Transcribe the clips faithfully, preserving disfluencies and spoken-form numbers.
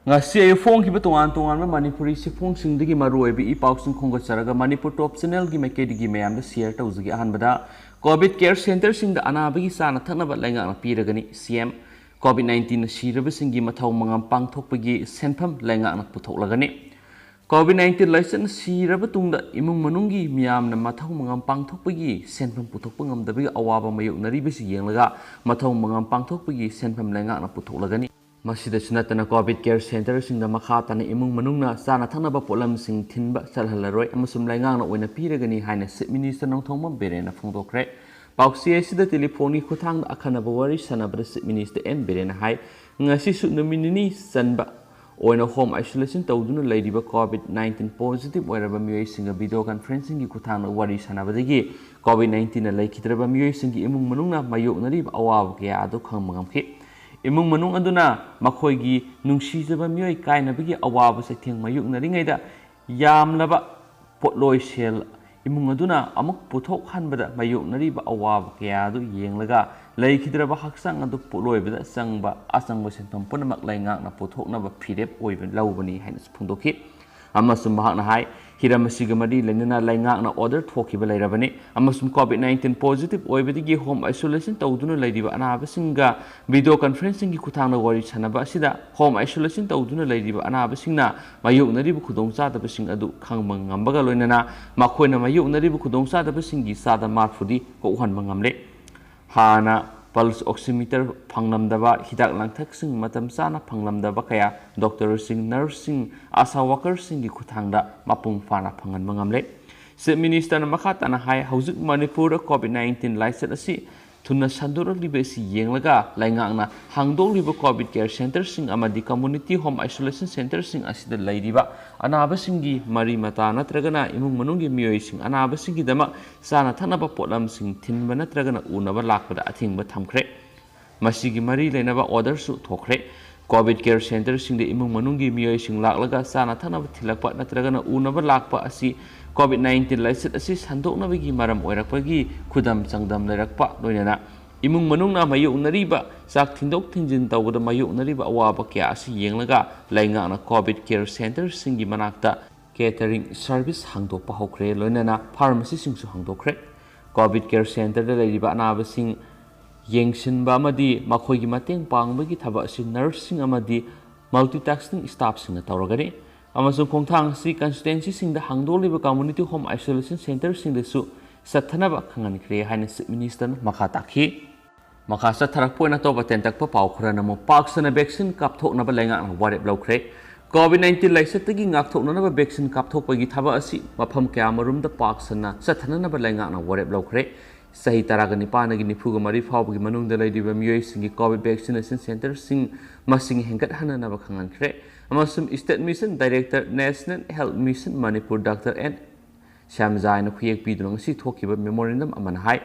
ꯉꯁꯤ ꯑꯌꯨꯛ ꯐꯣꯡꯈꯤꯕ ꯇꯣꯉꯥꯟ ꯇꯣꯉꯥꯟꯕ ꯃꯅꯤꯄꯨꯔꯤ ꯆꯦꯐꯣꯡꯁꯤꯡꯗꯒꯤ ꯃꯔꯨꯑꯣꯏꯕ ꯏ ꯄꯥꯎꯁꯤꯡ ꯈꯣꯝꯒꯠꯆꯔꯒ ꯃꯅꯤꯄꯨꯔ ꯇꯣꯞ ꯆꯦꯅꯦꯜꯒꯤ ꯃꯥꯏꯀꯩꯗꯒꯤ ꯃꯌꯥꯝꯗ ꯁꯤꯌꯔ ꯇꯧꯖꯒꯦ꯫ ꯑꯍꯥꯟꯕꯗ, ꯀꯣꯚꯤꯗ ꯀꯦꯌꯔ ꯁꯦꯟꯇꯔꯁꯤꯡꯗ ꯑꯅꯥꯕꯒꯤ ꯆꯥꯅ ꯊꯛꯅꯕ ꯂꯩꯉꯥꯛꯅ ꯄꯤꯔꯒꯅꯤ꯫ ꯁꯤ ꯑꯦꯝ, ꯀꯣꯚꯤꯗ ꯅꯥꯏꯟꯇꯤꯟꯅ ꯁꯤꯔꯕꯁꯤꯡꯒꯤ ꯃꯊꯧ ꯃꯉꯝ ꯄꯥꯡꯊꯣꯛꯄꯒꯤ ꯁꯦꯟꯐꯝ ꯂꯩꯉꯥꯛꯅ ꯄꯨꯊꯣꯛꯂꯒꯅꯤ꯫ ꯀꯣꯚꯤꯗ ꯅꯥꯏꯟꯇꯤꯟ ꯂꯥꯏꯆꯠꯅ ꯁꯤꯔꯕ ꯇꯨꯡꯗ ꯏꯃꯨꯡ ꯃꯅꯨꯡꯒꯤ ꯃꯤꯌꯥꯝꯅ ꯃꯊꯧ ꯃꯉꯝ ꯄꯥꯡꯊꯣꯛꯄꯒꯤ ꯁꯦꯟꯐꯝ ꯄꯨꯊꯣꯛꯄ ꯉꯝꯗꯕꯒꯤ ꯑꯋꯥꯕ ꯃꯥꯌꯣꯛꯅꯔꯤꯕꯁꯤ ꯌꯦꯡꯂꯒ ꯃꯊꯧ ꯃꯉꯝ ꯄꯥꯡꯊꯣꯛꯄꯒꯤ ꯁꯦꯟꯐꯝ ꯂꯩꯉꯥꯛꯅ ꯄꯨꯊꯣꯛꯂꯒꯅꯤ꯫ ꯃꯁꯤꯗꯁꯨ ꯅꯠꯇꯅ, ꯀꯣꯚꯤꯗ ꯀꯦꯌꯔ ꯁꯦꯟꯇꯔꯁꯤꯡꯗ ꯃꯈꯥ ꯇꯥꯅ ꯏꯃꯨꯡ ꯃꯅꯨꯡꯅ ꯆꯥꯅ ꯊꯛꯅꯕ ꯄꯣꯠꯂꯝꯁꯤꯡ ꯊꯤꯟꯕ ꯆꯠꯍꯜꯂꯔꯣꯏ ꯑꯃꯁꯨꯡ ꯂꯩꯉꯥꯛꯅ ꯑꯣꯏꯅ ꯄꯤꯔꯒꯅꯤ ꯍꯥꯏꯅ ꯆꯤꯐ ꯃꯤꯅꯤꯁꯇꯔ ꯅꯣꯡꯊꯣꯝꯕꯝ ꯕꯤꯔꯦꯟꯅ ꯐꯣꯡꯗꯣꯛꯈ꯭ꯔꯦ꯫ ꯄꯥꯎꯆꯦ ꯑꯁꯤꯗ ꯇꯦꯂꯤꯐꯣꯟꯒꯤ ꯈꯨꯠꯊꯥꯡꯗ ꯑꯈꯟꯅꯕ ꯋꯥꯔꯤ ꯁꯥꯟꯅꯕꯗ ꯆꯤꯐ ꯃꯤꯅꯤꯁꯇꯔ ꯑꯦꯝ ꯕꯤꯔꯦꯟꯅ ꯍꯥꯏ, ꯉꯁꯤꯁꯨ ꯅꯨꯃꯤꯠ ꯅꯤꯅꯤ ꯆꯟꯕ ꯑꯣꯏꯅ ꯍꯣꯝ ꯑꯥꯏꯁꯣꯂꯦꯁꯟ ꯇꯧꯗꯨꯅ ꯂꯩꯔꯤꯕ ꯀꯣꯚꯤꯗ ꯅꯥꯏꯟꯇꯤꯟ ꯄꯣꯖꯤꯇꯤꯚ ꯑꯣꯏꯔꯕ ꯃꯤꯑꯣꯏꯁꯤꯡꯒ ꯚꯤꯗꯤꯑꯣ ꯀꯟꯐꯔꯦꯟꯁꯤꯡꯒꯤ ꯈꯨꯠꯊꯥꯡꯗ ꯋꯥꯔꯤ ꯁꯥꯟꯅꯕꯗꯒꯤ ꯀꯣꯚꯤꯗ ꯅꯥꯏꯟꯇꯤꯟꯅ ꯂꯩꯈꯤꯗ꯭ꯔꯕ ꯃꯤꯑꯣꯏꯁꯤꯡꯒꯤ ꯏꯃꯨꯡ ꯃꯅꯨꯡꯅ ꯃꯥꯌꯣꯛꯅꯔꯤꯕ ꯑꯋꯥꯕ ꯀꯌꯥ ꯑꯗꯨ ꯈꯪꯕ ꯉꯝꯈꯤ꯫ ꯏꯃꯨꯡ ꯃꯅꯨꯡ ꯑꯗꯨꯅ ꯃꯈꯣꯏꯒꯤ ꯅꯨꯡꯁꯤꯖꯕ ꯃꯤꯑꯣꯏ ꯀꯥꯏꯅꯕꯒꯤ ꯑꯋꯥꯕ ꯆꯩꯊꯦꯡ ꯃꯥꯌꯣꯛꯅꯔꯤꯉꯩꯗ ꯌꯥꯝꯂꯕ ꯄꯣꯠꯂꯣꯏ ꯁꯦꯜ ꯏꯃꯨꯡ ꯑꯗꯨꯅ ꯑꯃꯨꯛ ꯄꯨꯊꯣꯛꯍꯟꯕꯗ ꯃꯥꯌꯣꯛꯅꯔꯤꯕ ꯑꯋꯥꯕ ꯀꯌꯥ ꯑꯗꯨ ꯌꯦꯡꯂꯒ ꯂꯩꯈꯤꯗ꯭ꯔꯕ ꯍꯛꯆꯥꯡ ꯑꯗꯨ ꯄꯣꯠꯂꯣꯏꯕꯗ ꯆꯪꯕ ꯑꯆꯪꯕ ꯁꯦꯟꯐꯝ ꯄꯨꯝꯅꯃꯛ ꯂꯩꯉꯥꯛꯅ ꯄꯨꯊꯣꯛꯅꯕ ꯐꯤꯔꯦꯞ ꯑꯣꯏꯕ ꯂꯧꯕꯅꯤ ꯍꯥꯏꯅꯁꯨ ꯐꯣꯡꯗꯣꯛꯈꯤ꯫ ꯑꯃꯁꯨꯡ ꯃꯍꯥꯛꯅ ꯍꯥꯏ, ꯍꯤꯔꯝ ꯑꯁꯤꯒ ꯃꯔꯤ ꯂꯩꯅꯅ ꯂꯩꯉꯥꯛꯅ ꯑꯣꯔꯗꯔ ꯊꯣꯛꯈꯤꯕ ꯂꯩꯔꯕꯅꯤ ꯑꯃꯁꯨꯡ ꯀꯣꯚꯤꯗ ꯅꯥꯏꯟꯇꯤꯟ ꯄꯣꯖꯤꯇꯤꯚ ꯑꯣꯏꯕꯗꯒꯤ ꯍꯣꯝ ꯑꯥꯏꯁꯣꯂꯦꯁꯟ ꯇꯧꯗꯨꯅ ꯂꯩꯔꯤꯕ ꯑꯅꯥꯕꯁꯤꯡꯒ ꯚꯤꯗꯤꯑꯣ ꯀꯟꯐꯔꯦꯟꯁꯤꯡꯒꯤ ꯈꯨꯠꯊꯥꯡꯗ ꯋꯥꯔꯤ ꯁꯥꯟꯅꯕ ꯑꯁꯤꯗ ꯍꯣꯝ ꯑꯥꯏꯁꯣꯂꯦꯁꯟ ꯇꯧꯗꯨꯅ ꯂꯩꯔꯤꯕ ꯑꯅꯥꯕꯁꯤꯡꯅ ꯃꯥꯌꯣꯛꯅꯔꯤꯕ ꯈꯨꯗꯣꯡꯆꯥꯗꯕꯁꯤꯡ ꯑꯗꯨ ꯈꯪꯕ ꯉꯝꯕꯒ ꯂꯣꯏꯅꯅ ꯃꯈꯣꯏꯅ ꯃꯥꯌꯣꯛꯅꯔꯤꯕ ꯈꯨꯗꯣꯡꯆꯥꯗꯕꯁꯤꯡꯒꯤ ꯆꯥꯗ ꯃꯔꯐꯨꯗꯤ ꯀꯣꯛꯍꯟꯕ ꯉꯝꯂꯦ꯫ ꯍꯥꯟꯅ ꯄꯜꯁ ꯑꯣꯛꯁꯤꯃꯤꯇꯔ ꯐꯪꯂꯝꯗꯕ, ꯍꯤꯗꯥꯛ ꯂꯥꯡꯊꯛꯁꯤꯡ ꯃꯇꯝ ꯆꯥꯅ ꯐꯪꯂꯝꯗꯕ ꯀꯌꯥ ꯗꯣꯛꯇꯔꯁꯤꯡ, ꯅꯔꯁꯁꯤꯡ, ꯑꯥꯁꯥ ꯋꯥꯀꯔꯁꯤꯡꯒꯤ ꯈꯨꯠꯊꯥꯡꯗ ꯃꯄꯨꯡ ꯐꯥꯅ ꯐꯪꯍꯟꯕ ꯉꯝꯂꯦ꯫ ꯆꯤꯐ ꯃꯤꯅꯤꯁꯇꯔꯅ ꯃꯈꯥ ꯇꯥꯅ ꯍꯥꯏ, ꯍꯧꯖꯤꯛ ꯃꯅꯤꯄꯨꯔꯗ ꯀꯣꯚꯤꯗ ꯅꯥꯏꯟꯇꯤꯟ ꯂꯥꯏꯆꯠ ꯑꯁꯤ ꯊꯨꯅ ꯁꯟꯗꯣꯔꯛꯂꯤꯕ ꯑꯁꯤ ꯌꯦꯡꯂꯒ ꯂꯩꯉꯥꯛꯅ ꯍꯥꯡꯗꯣꯛꯂꯤꯕ ꯀꯣꯚꯤꯗ ꯀꯦꯌꯔ ꯁꯦꯟꯇꯔꯁꯤꯡ ꯑꯃꯗꯤ ꯀꯝꯃꯨꯅꯤꯇꯤ ꯍꯣꯝ ꯑꯥꯏꯁꯣꯂꯦꯁꯟ ꯁꯦꯟꯇꯔꯁꯤꯡ ꯑꯁꯤꯗ ꯂꯩꯔꯤꯕ ꯑꯅꯥꯕꯁꯤꯡꯒꯤ ꯃꯔꯤ ꯃꯇꯥ ꯅꯠꯇ꯭ꯔꯒꯅ ꯏꯃꯨꯡ ꯃꯅꯨꯡꯒꯤ ꯃꯤꯑꯣꯏꯁꯤꯡ ꯑꯅꯥꯕꯁꯤꯡꯒꯤꯗꯃꯛ ꯆꯥꯅ ꯊꯛꯅꯕ ꯄꯣꯠꯂꯝꯁꯤꯡ ꯊꯤꯟꯕ ꯅꯠꯇ꯭ꯔꯒꯅ ꯎꯅꯕ ꯂꯥꯛꯄꯗ ꯑꯊꯤꯡꯕ ꯊꯝꯈ꯭ꯔꯦ꯫ ꯃꯁꯤꯒꯤ ꯃꯔꯤ ꯂꯩꯅꯕ ꯑꯣꯔꯗꯔꯁꯨ ꯊꯣꯛꯈ꯭ꯔꯦ꯫ ꯀꯣꯚꯤꯗ ꯀꯦꯌꯔ ꯁꯦꯟꯇꯔꯁꯤꯡꯗ ꯏꯃꯨꯡ ꯃꯅꯨꯡꯒꯤ ꯃꯤꯑꯣꯏꯁꯤꯡ ꯂꯥꯛꯂꯒ ꯆꯥꯅ ꯊꯛꯅꯕ ꯊꯤꯜꯂꯛꯄ ꯅꯠꯇ꯭ꯔꯒꯅ ꯎꯅꯕ ꯂꯥꯛꯄ ꯑꯁꯤ ꯀꯣꯚꯤꯗ ꯅꯥꯏꯟꯇꯤꯟ ꯂꯥꯏꯆꯠ ꯑꯁꯤ ꯁꯟꯗꯣꯛꯅꯕꯒꯤ ꯃꯔꯝ ꯑꯣꯏꯔꯛꯄꯒꯤ ꯈꯨꯗꯝ ꯆꯥꯡꯗꯝ ꯂꯩꯔꯛꯄ ꯂꯣꯏꯅꯅ ꯏꯃꯨꯡ ꯃꯅꯨꯡꯅ ꯃꯥꯌꯣꯛꯅꯔꯤꯕ, ꯆꯥꯛ ꯊꯤꯟꯗꯣꯛ ꯊꯤꯟꯖꯤꯟ ꯇꯧꯕꯗ ꯃꯥꯌꯣꯛꯅꯔꯤꯕ ꯑꯋꯥꯕ ꯀꯌꯥ ꯑꯁꯤ ꯌꯦꯡꯂꯒ ꯂꯩꯉꯥꯛꯅ COVID care centreꯁꯤꯡꯒꯤ ꯃꯅꯥꯛꯇ catering service ꯍꯥꯡꯗꯣꯛꯄ ꯍꯧꯈ꯭ꯔꯦ, ꯂꯣꯏꯅꯅ pharmacyꯁꯤꯡꯁꯨ ꯍꯥꯡꯗꯣꯛꯈ꯭ꯔꯦ꯫ COVID care centreꯗ ꯂꯩꯔꯤꯕ ꯑꯅꯥꯕꯁꯤꯡ ꯌꯦꯡꯁꯤꯟꯕ ꯑꯃꯗꯤ ꯃꯈꯣꯏꯒꯤ ꯃꯇꯦꯡ ꯄꯥꯡꯕꯒꯤ ꯊꯕꯛ ꯑꯁꯤ nurseꯁꯤꯡ ꯑꯃꯗꯤ multitasking staffꯁꯤꯡꯅ ꯇꯧꯔꯒꯅꯤ꯫ ꯑꯃꯁꯨꯡ ꯈꯣꯡꯊꯥꯡ ꯑꯁꯤ constituencyꯁꯤꯡꯗ ꯍꯥꯡꯗꯣꯛꯂꯤꯕ community home isolation centreꯁꯤꯡꯗꯁꯨ ꯆꯠꯊꯅꯕ ꯈꯪꯍꯟꯈ꯭ꯔꯦ ꯍꯥꯏꯅ Chief Ministerꯅ ꯃꯈꯥ ꯇꯥꯈꯤ꯫ ꯃꯈꯥ ꯆꯠꯊꯔꯛꯄ ꯑꯣꯏꯅ ꯑꯇꯣꯞꯄ ꯇꯦꯟꯇꯛꯄ ꯄꯥꯎ ꯈꯔꯅ ꯑꯃꯨꯛ ꯄꯥꯛ ꯁꯟꯅ vaccine ꯀꯥꯞꯊꯣꯛꯅꯕ ꯂꯩꯉꯥꯛꯅ ꯋꯥꯔꯦꯞ ꯂꯧꯈ꯭ꯔꯦ꯫ COVID nineteen ꯂꯥꯏꯆꯠꯇꯒꯤ ꯉꯥꯛꯊꯣꯛꯅꯅꯕ vaccine ꯀꯥꯞꯊꯣꯛꯄꯒꯤ ꯊꯕꯛ ꯑꯁꯤ ꯃꯐꯝ ꯀꯌꯥ ꯑꯃꯔꯣꯝꯗ ꯄꯥꯛ ꯁꯟꯅ ꯆꯠꯊꯅꯅꯕ ꯂꯩꯉꯥꯛꯅ ꯋꯥꯔꯦꯞ ꯂꯧꯈ꯭ꯔꯦ꯫ ꯆꯍꯤ ꯇꯔꯥꯒ ꯅꯤꯄꯥꯟꯗꯒꯤ ꯅꯤꯐꯨꯒ ꯃꯔꯤ ꯐꯥꯎꯕꯒꯤ ꯃꯅꯨꯡꯗ ꯂꯩꯔꯤꯕ ꯃꯤꯑꯣꯏꯁꯤꯡꯒꯤ COVID vaccination centreꯁꯤꯡ ꯃꯁꯤꯡ ꯍꯦꯟꯒꯠꯍꯟꯅꯅꯕ ꯈꯪꯍꯟꯈ꯭ꯔꯦ꯫ ꯑꯃꯁꯨꯡ State Mission Director, National Health Mission Manipur, Doctor N ꯁ꯭ꯌꯥꯝꯖꯥꯏꯅ ꯈꯨꯌꯦꯛ ꯄꯤꯗꯨꯅ ꯉꯁꯤ ꯊꯣꯛꯈꯤꯕ memorandum ꯑꯃꯅ ꯍꯥꯏ,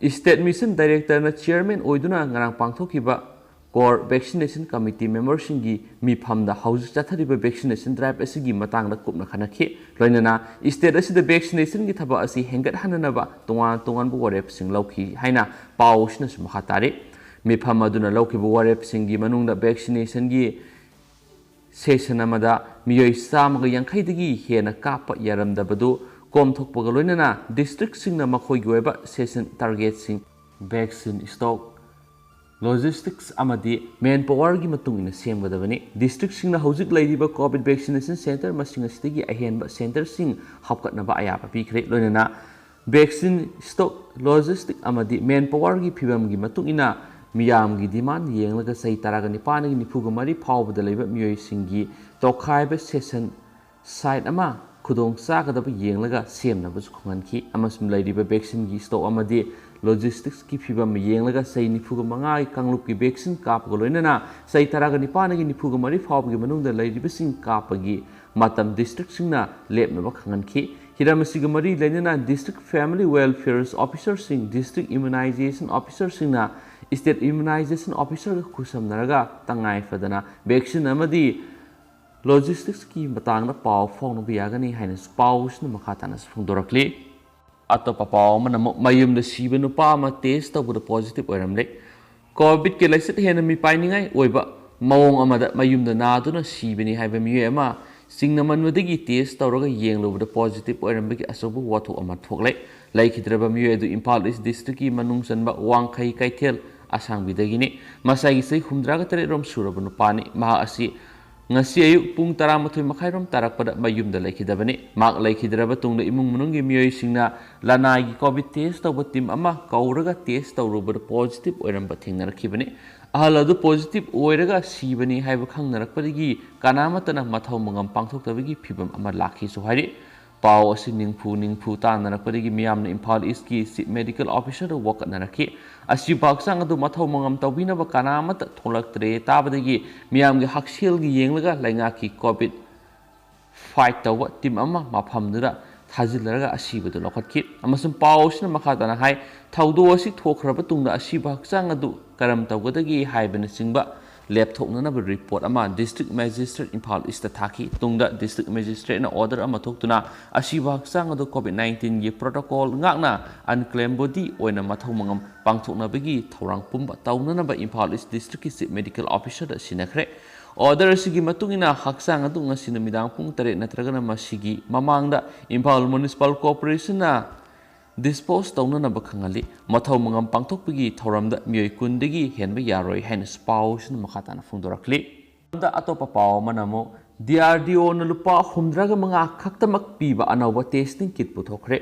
State Mission Directorꯅ chairman ꯑꯣꯏꯗꯨꯅ ꯉꯔꯥꯡ ꯄꯥꯡꯊꯣꯛꯈꯤꯕ core vaccination committee memberꯁꯤꯡꯒꯤ ꯃꯤꯐꯝꯗ ꯍꯧꯖꯤꯛ ꯆꯠꯊꯔꯤꯕ vaccination drive ꯑꯁꯤꯒꯤ ꯃꯇꯥꯡꯗ ꯀꯨꯞꯅ ꯈꯟꯅꯈꯤ꯫ ꯂꯣꯏꯅꯅ state ꯑꯁꯤꯗ vaccinationꯒꯤ ꯊꯕꯛ ꯑꯁꯤ ꯍꯦꯟꯒꯠꯍꯟꯅꯅꯕ ꯇꯣꯉꯥꯟ ꯇꯣꯉꯥꯟꯕ ꯋꯥꯔꯦꯞꯁꯤꯡ ꯂꯧꯈꯤ ꯍꯥꯏꯅ ꯄꯥꯎ ꯑꯁꯤꯅꯁꯨ ꯃꯈꯥ ꯇꯥꯔꯤ꯫ ꯃꯤꯐꯝ ꯑꯗꯨꯅ ꯂꯧꯈꯤꯕ ꯋꯥꯔꯦꯞꯁꯤꯡꯒꯤ ꯃꯅꯨꯡꯗ vaccinationꯒꯤ session ꯑꯃꯗ ꯃꯤꯑꯣꯏ ꯆꯥꯝꯃꯒ ꯌꯥꯡꯈꯩꯗꯒꯤ ꯍꯦꯟꯅ ꯀꯥꯞꯄ ꯌꯥꯔꯝꯗꯕꯗꯨ ꯀꯣꯝꯊꯣꯛꯄꯒ ꯂꯣꯏꯅꯅ districtꯁꯤꯡꯅ ꯃꯈꯣꯏꯒꯤ ꯑꯣꯏꯕ session targetꯁꯤꯡ, vaccine stock, logistics ꯑꯃꯗꯤ manpowerꯒꯤ ꯃꯇꯨꯡ ꯏꯟꯅ ꯁꯦꯝꯒꯗꯕꯅꯤ꯫ Districtꯁꯤꯡꯅ ꯍꯧꯖꯤꯛ ꯂꯩꯔꯤꯕ COVID vaccination centre ꯃꯁꯤꯡ ꯑꯁꯤꯗꯒꯤ ꯑꯍꯦꯟꯕ centreꯁꯤꯡ ꯍꯥꯞꯀꯠꯅꯕ ꯑꯌꯥꯕ ꯄꯤꯈ꯭ꯔꯦ꯫ ꯂꯣꯏꯅꯅ vaccine stock, logistic ꯑꯃꯗꯤ manpowerꯒꯤ ꯐꯤꯕꯝꯒꯤ ꯃꯇꯨꯡ ꯏꯟꯅ ꯃꯤꯌꯥꯝꯒꯤ demand ꯌꯦꯡꯂꯒ ꯆꯍꯤ ꯇꯔꯥꯒ ꯅꯤꯄꯥꯟꯗꯒꯤ ꯅꯤꯐꯨꯒ ꯃꯔꯤ ꯐꯥꯎꯕꯗ ꯂꯩꯕ ꯃꯤꯑꯣꯏꯁꯤꯡꯒꯤ ꯇꯣꯈꯥꯏꯕ session site ꯑꯃ ꯈꯨꯗꯣꯡ ꯆꯥꯒꯗꯕ ꯌꯦꯡꯂꯒ ꯁꯦꯝꯅꯕꯁꯨ ꯈꯪꯍꯟꯈꯤ꯫ ꯑꯃꯁꯨꯡ ꯂꯩꯔꯤꯕ vaccineꯒꯤ stock ꯑꯃꯗꯤ logisticsꯀꯤ ꯐꯤꯕꯝ ꯌꯦꯡꯂꯒ ꯆꯍꯤ ꯅꯤꯐꯨꯒ ꯃꯉꯥꯒꯤ ꯀꯥꯡꯂꯨꯞꯀꯤ vaccine ꯀꯥꯞꯄꯒ ꯂꯣꯏꯅꯅ ꯆꯍꯤ ꯇꯔꯥꯒ ꯅꯤꯄꯥꯟꯗꯒꯤ ꯅꯤꯐꯨꯒ ꯃꯔꯤ ꯐꯥꯎꯕꯒꯤ ꯃꯅꯨꯡꯗ ꯂꯩꯔꯤꯕꯁꯤꯡ ꯀꯥꯞꯄꯒꯤ ꯃꯇꯝ districtꯁꯤꯡꯅ ꯂꯦꯞꯅꯕ ꯈꯪꯍꯟꯈꯤ꯫ ꯍꯤꯔꯝ ꯑꯁꯤꯒ ꯃꯔꯤ ꯂꯩꯅꯅ district family welfare officerꯁꯤꯡ, district immunization officerꯁꯤꯡꯅ state immunization officerꯒ ꯈꯨꯠꯁꯝꯅꯔꯒ ꯇꯉꯥꯏ ꯐꯗꯅ vaccine ꯑꯃꯗꯤ logisticsꯀꯤ ꯃꯇꯥꯡꯗ ꯄꯥꯎ ꯐꯥꯎꯅꯕ ꯌꯥꯒꯅꯤ ꯍꯥꯏꯅꯁꯨ ꯄꯥꯎꯁꯤꯅ ꯃꯈꯥ ꯇꯥꯅꯁꯨ ꯐꯣꯡꯗꯣꯔꯛꯂꯤ꯫ ꯑꯇꯣꯞꯄ ꯄꯥꯎ ꯑꯃꯅ ꯑꯃꯨꯛ ꯃꯌꯨꯝꯗ ꯁꯤꯕ ꯅꯨꯄꯥ ꯑꯃ ꯇꯦꯁ ꯇꯧꯕꯗ ꯄꯣꯖꯤꯇꯤꯚ ꯑꯣꯏꯔꯝꯂꯦ꯫ ꯀꯣꯚꯤꯗꯀꯤ ꯂꯥꯏꯆꯠ ꯍꯦꯟꯅ ꯃꯤꯄꯥꯏꯅꯤꯡꯉꯥꯏ ꯑꯣꯏꯕ ꯃꯑꯣꯡ ꯑꯃꯗ ꯃꯌꯨꯝꯗ ꯅꯥꯗꯨꯅ ꯁꯤꯕꯅꯤ ꯍꯥꯏꯕ ꯃꯤꯑꯣꯏ ꯑꯃ ꯁꯤꯡꯅꯃꯟꯕꯗꯒꯤ ꯇꯦꯁ ꯇꯧꯔꯒ ꯌꯦꯡꯂꯨꯕꯗ ꯄꯣꯖꯤꯇꯤꯚ ꯑꯣꯏꯔꯝꯕꯒꯤ ꯑꯆꯧꯕ ꯋꯥꯊꯣꯛ ꯑꯃ ꯊꯣꯛꯂꯦ꯫ ꯂꯩꯈꯤꯗ꯭ꯔꯕ ꯃꯤꯑꯣꯏ ꯑꯗꯨ ꯏꯝꯐꯥꯜ ꯏꯁ ꯗꯤꯁꯇ꯭ꯔꯤꯛꯀꯤ ꯃꯅꯨꯡ ꯆꯟꯕ ꯋꯥꯡꯈꯩ ꯀꯩꯊꯦꯜ ꯑꯁꯥꯡꯕꯤꯗꯒꯤꯅꯤ꯫ ꯃꯁꯥꯒꯤ ꯆꯍꯤ ꯍꯨꯝꯗ꯭ꯔꯥꯒ ꯇꯔꯦꯠ ꯔꯣꯝ ꯁꯨꯔꯕ ꯅꯨꯄꯥꯅꯤ꯫ ꯃꯍꯥꯛ ꯑꯁꯤ ꯉꯁꯤ ꯑꯌꯨꯛ ꯄꯨꯡ ꯇꯔꯥꯃꯥꯊꯣꯏ ꯃꯈꯥꯏꯔꯣꯝ ꯇꯥꯔꯛꯄꯗ ꯃꯌꯨꯝꯗ ꯂꯩꯈꯤꯗꯕꯅꯤ꯫ ꯃꯍꯥꯛ ꯂꯩꯈꯤꯗ꯭ꯔꯕ ꯇꯨꯡꯗ ꯏꯃꯨꯡ ꯃꯅꯨꯡꯒꯤ ꯃꯤꯑꯣꯏꯁꯤꯡꯅ ꯂꯅꯥꯏꯒꯤ ꯀꯣꯚꯤꯗ ꯇꯦꯁ ꯇꯧꯕ ꯇꯤꯝ ꯑꯃ ꯀꯧꯔꯒ ꯇꯦꯁ ꯇꯧꯔꯨꯕꯗ ꯄꯣꯖꯤꯇꯤꯚ ꯑꯣꯏꯔꯝꯕ ꯊꯦꯡꯅꯔꯛꯈꯤꯕꯅꯤ꯫ ꯑꯍꯜ ꯑꯗꯨ ꯄꯣꯖꯤꯇꯤꯚ ꯑꯣꯏꯔꯒ ꯁꯤꯕꯅꯤ ꯍꯥꯏꯕ ꯈꯪꯅꯔꯛꯄꯗꯒꯤ ꯀꯅꯥꯃꯠꯇꯅ ꯃꯊꯧ ꯃꯉꯝ ꯄꯥꯡꯊꯣꯛꯇꯕꯒꯤ ꯐꯤꯕꯝ ꯑꯃ ꯂꯥꯛꯈꯤꯁꯨ ꯍꯥꯏꯔꯤ꯫ ꯄꯥꯎ ꯑꯁꯤ ꯅꯤꯡꯐꯨ ꯅꯤꯡꯐꯨ ꯇꯥꯟꯅꯔꯛꯄꯗꯒꯤ ꯃꯤꯌꯥꯝꯅ ꯏꯝꯐꯥꯜ ꯏꯁꯀꯤ ꯆꯤꯐ ꯃꯦꯗꯤꯀꯦꯜ ꯑꯣꯐꯤꯁꯔꯗ ꯋꯥꯀꯠꯅꯔꯛꯈꯤ꯫ ꯑꯁꯤꯕ ꯍꯛꯆꯥꯡ ꯑꯗꯨ ꯃꯊꯧ ꯃꯉꯝ ꯇꯧꯕꯤꯅꯕ ꯀꯅꯥ ꯑꯃꯠꯇ ꯊꯣꯛꯂꯛꯇ꯭ꯔꯦ ꯇꯥꯕꯗꯒꯤ ꯃꯤꯌꯥꯝꯒꯤ ꯍꯛꯁꯦꯜꯒꯤ ꯌꯦꯡꯂꯒ ꯂꯩꯉꯥꯛꯀꯤ ꯀꯣꯚꯤꯗ ꯐꯥꯏꯠ ꯇꯧꯕ ꯇꯤꯝ ꯑꯃ ꯃꯐꯝꯗꯨꯗ ꯊꯥꯖꯤꯜꯂꯔꯒ ꯑꯁꯤꯕꯗꯨ ꯂꯧꯈꯠꯈꯤ꯫ ꯑꯃꯁꯨꯡ ꯄꯥꯎ ꯑꯁꯤꯅ ꯃꯈꯥ ꯇꯥꯅ ꯍꯥꯏ, ꯊꯧꯗꯣꯛ ꯑꯁꯤ ꯊꯣꯛꯈ꯭ꯔꯕ ꯇꯨꯡꯗ ꯑꯁꯤꯕ ꯍꯛꯆꯥꯡ ꯑꯗꯨ ꯀꯔꯝ ꯇꯧꯒꯗꯒꯦ ꯍꯥꯏꯕꯅꯆꯤꯡꯕ ꯂꯦꯞꯊꯣꯛꯅꯅꯕ ꯔꯤꯄꯣꯔꯠ ꯑꯃ ꯗꯤꯁꯇ꯭ꯔꯤꯛ ꯃꯦꯖꯤꯁꯇ꯭ꯔꯦꯠ ꯏꯝꯐꯥꯜ ꯏꯁꯇ ꯊꯥꯈꯤ꯫ ꯇꯨꯡꯗ ꯗꯤꯁꯇ꯭ꯔꯤꯛ ꯃꯦꯖꯤꯁꯇ꯭ꯔꯦꯠꯅ ꯑꯣꯔꯗꯔ ꯑꯃ ꯊꯣꯛꯇꯨꯅ ꯑꯁꯤꯕ ꯍꯛꯆꯥꯡ ꯑꯗꯨ ꯀꯣꯚꯤꯗ ꯅꯥꯏꯟꯇꯤꯟꯒꯤ ꯄ꯭ꯔꯣꯇꯣꯀꯣꯜ ꯉꯥꯛꯅ ꯑꯟꯀ꯭ꯂꯦꯝ ꯕꯣꯗꯤ ꯑꯣꯏꯅ ꯃꯊꯧ ꯃꯉꯝ ꯄꯥꯡꯊꯣꯛꯅꯕꯒꯤ ꯊꯧꯔꯥꯡ ꯄꯨꯝꯕ ꯇꯧꯅꯅꯕ ꯏꯝꯐꯥꯜ ꯏꯁ ꯗꯤꯁꯇ꯭ꯔꯤꯛꯀꯤ ꯆꯤꯐ ꯃꯦꯗꯤꯀꯦꯜ ꯑꯣꯐꯤꯁꯔꯗ ꯁꯤꯟꯅꯈ꯭ꯔꯦ꯫ ꯑꯣꯔꯗꯔ ꯑꯁꯤꯒꯤ ꯃꯇꯨꯡ ꯏꯟꯅ ꯍꯛꯆꯥꯡ ꯑꯗꯨ ꯉꯁꯤ ꯅꯨꯃꯤꯗꯥꯡ ꯄꯨꯡ ꯇꯔꯦꯠ ꯅꯠꯇ꯭ꯔꯒꯅ ꯃꯁꯤꯒꯤ ꯃꯃꯥꯡꯗ ꯏꯝꯐꯥꯜ ꯃ꯭ꯌꯨꯅꯤꯁꯤꯄꯥꯜ ꯀꯣꯔꯄꯣꯔꯦꯁꯟꯅ ꯗꯤꯁꯄꯣꯖ ꯇꯧꯅꯅꯕ ꯈꯪꯍꯜꯂꯤ꯫ ꯃꯊꯧ ꯃꯉꯝ ꯄꯥꯡꯊꯣꯛꯄꯒꯤ ꯊꯧꯔꯝꯗ ꯃꯤꯑꯣꯏ ꯀꯨꯟꯗꯒꯤ ꯍꯦꯟꯕ ꯌꯥꯔꯣꯏ ꯍꯥꯏꯅꯁꯨ ꯄꯥꯎꯁꯤꯅ ꯃꯈꯥ ꯇꯥꯅ ꯐꯣꯡꯗꯣꯔꯛꯂꯤ꯫ ꯑꯇꯣꯞꯄ ꯄꯥꯎ ꯑꯃꯅ ꯑꯃꯨꯛ ꯗꯤ ꯑꯥꯔ ꯗꯤ ꯑꯣꯅ ꯂꯨꯄꯥ ꯍꯨꯝꯗ꯭ꯔꯥꯒ ꯃꯉꯥ ꯈꯛꯇꯃꯛ ꯄꯤꯕ ꯑꯅꯧꯕ ꯇꯦꯁꯇꯤꯡ ꯀꯤꯠ ꯄꯨꯊꯣꯛꯈ꯭ꯔꯦ꯫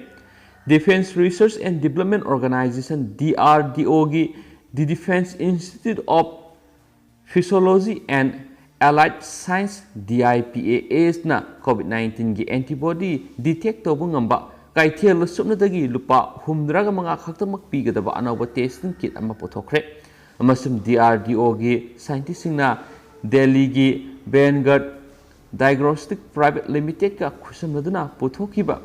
Defence Research and Development Organization, D R D ꯑꯣꯒꯤ The Defence Institute of Physiology and Allied Science, D I P A ꯑꯦꯁꯅ ꯀꯣꯚꯤꯗ ꯅꯥꯏꯟꯇꯤꯟꯒꯤ ꯑꯦꯟꯇꯤꯕꯣꯗꯤ ꯗꯤꯇꯦꯛ ꯇꯧꯕ ꯉꯝꯕ ꯀꯩꯊꯦꯜ ꯁꯨꯞꯅꯗꯒꯤ ꯂꯨꯄꯥ ꯍꯨꯝꯗ꯭ꯔꯥꯒ ꯃꯉꯥ ꯈꯛꯇꯃꯛ ꯄꯤꯒꯗꯕ ꯑꯅꯧꯕ ꯇꯦꯁꯇꯤꯡ ꯀꯤꯠ ꯑꯃ ꯄꯨꯊꯣꯛꯈ꯭ꯔꯦ꯫ ꯑꯃꯁꯨꯡ ꯗꯤ ꯑꯥꯔ ꯗꯤ ꯑꯣꯒꯤ ꯁꯥꯏꯟꯇꯤꯁꯁꯤꯡꯅ ꯗꯦꯜꯂꯤꯒꯤ ꯚꯦꯟꯒꯔꯗ ꯗꯥꯏꯒ꯭ꯅꯣꯁꯇꯤꯛ ꯄ꯭ꯔꯥꯏꯚꯦꯠ ꯂꯤꯃꯤꯇꯦꯗꯀ ꯈꯨꯠꯁꯝꯅꯗꯨꯅ ꯄꯨꯊꯣꯛꯈꯤꯕ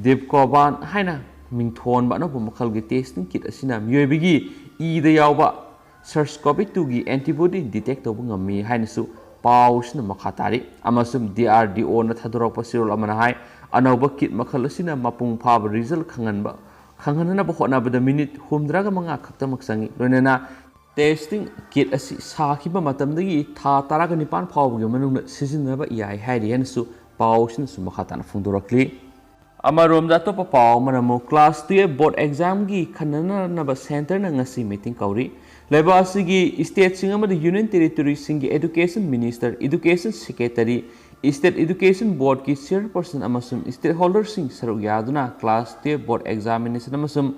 ꯗꯤꯞꯀꯣꯕꯥꯟ ꯍꯥꯏꯅ ꯃꯤꯡꯊꯣꯟꯕ ꯑꯅꯧꯕ ꯃꯈꯜꯒꯤ ꯇꯦꯁꯇꯤꯡ ꯀꯤꯠ ꯑꯁꯤꯅ ꯃꯤꯑꯣꯏꯕꯒꯤ ꯏꯗ ꯌꯥꯎꯕ ꯁꯥꯔꯁ ꯀꯣꯚꯤꯗ ꯇꯨꯒꯤ ꯑꯦꯟꯇꯤꯕꯣꯗꯤ ꯗꯤꯇꯦꯛ ꯇꯧꯕ ꯉꯝꯃꯤ ꯍꯥꯏꯅꯁꯨ ꯄꯥꯎꯁꯤꯅ ꯃꯈꯥ ꯇꯥꯔꯤ꯫ ꯑꯃꯁꯨꯡ ꯗꯤ ꯑꯥꯔ ꯗꯤ ꯑꯣꯅ ꯊꯥꯗꯣꯔꯛꯄ ꯆꯦꯔꯣꯜ ꯑꯃꯅ ꯍꯥꯏ, ꯑꯅꯧꯕ ꯀꯤꯠ ꯃꯈꯜ ꯑꯁꯤꯅ ꯃꯄꯨꯡ ꯐꯥꯕ ꯔꯤꯖꯜ ꯈꯪꯍꯟꯕ ꯈꯪꯍꯟꯅꯕ ꯍꯣꯠꯅꯕꯗ ꯃꯤꯅꯤꯠ ꯍꯨꯝꯗ꯭ꯔꯥꯒ ꯃꯉꯥ ꯈꯛꯇꯃꯛ ꯆꯪꯏ꯫ ꯂꯣꯏꯅꯅ ꯇꯦꯁꯇꯤꯡ ꯀꯤꯠ ꯑꯁꯤ ꯁꯥꯈꯤꯕ ꯃꯇꯝꯗꯒꯤ ꯊꯥ ꯇꯔꯥꯒ ꯅꯤꯄꯥꯟ ꯐꯥꯎꯕꯒꯤ ꯃꯅꯨꯡꯗ ꯁꯤꯖꯤꯟꯅꯕ ꯌꯥꯏ ꯍꯥꯏꯔꯤ ꯍꯥꯏꯅꯁꯨ ꯄꯥꯎ ꯑꯁꯤꯅꯁꯨ ꯃꯈꯥ ꯇꯥꯅ ꯐꯣꯡꯗꯣꯔꯛꯂꯤ꯫ ꯑꯃꯔꯣꯝꯗ ꯑꯇꯣꯞꯄ ꯄꯥꯎ ꯑꯃꯅ ꯑꯃꯨꯛ class twelve board examꯒꯤ ꯈꯟꯅꯅꯕ centreꯅ ꯉꯁꯤ meeting ꯀꯧꯔꯤ꯫ ꯂꯩꯕꯥꯛ ꯑꯁꯤꯒꯤ stateꯁꯤꯡ ꯑꯃꯗꯤ union territoryꯁꯤꯡꯒꯤ education minister, education secretary, state education boardꯀꯤ chairperson ꯑꯃꯁꯨꯡ stakeholderꯁꯤꯡ ꯁꯔꯨꯛ ꯌꯥꯗꯨꯅ class twelve board examination ꯑꯃꯁꯨꯡ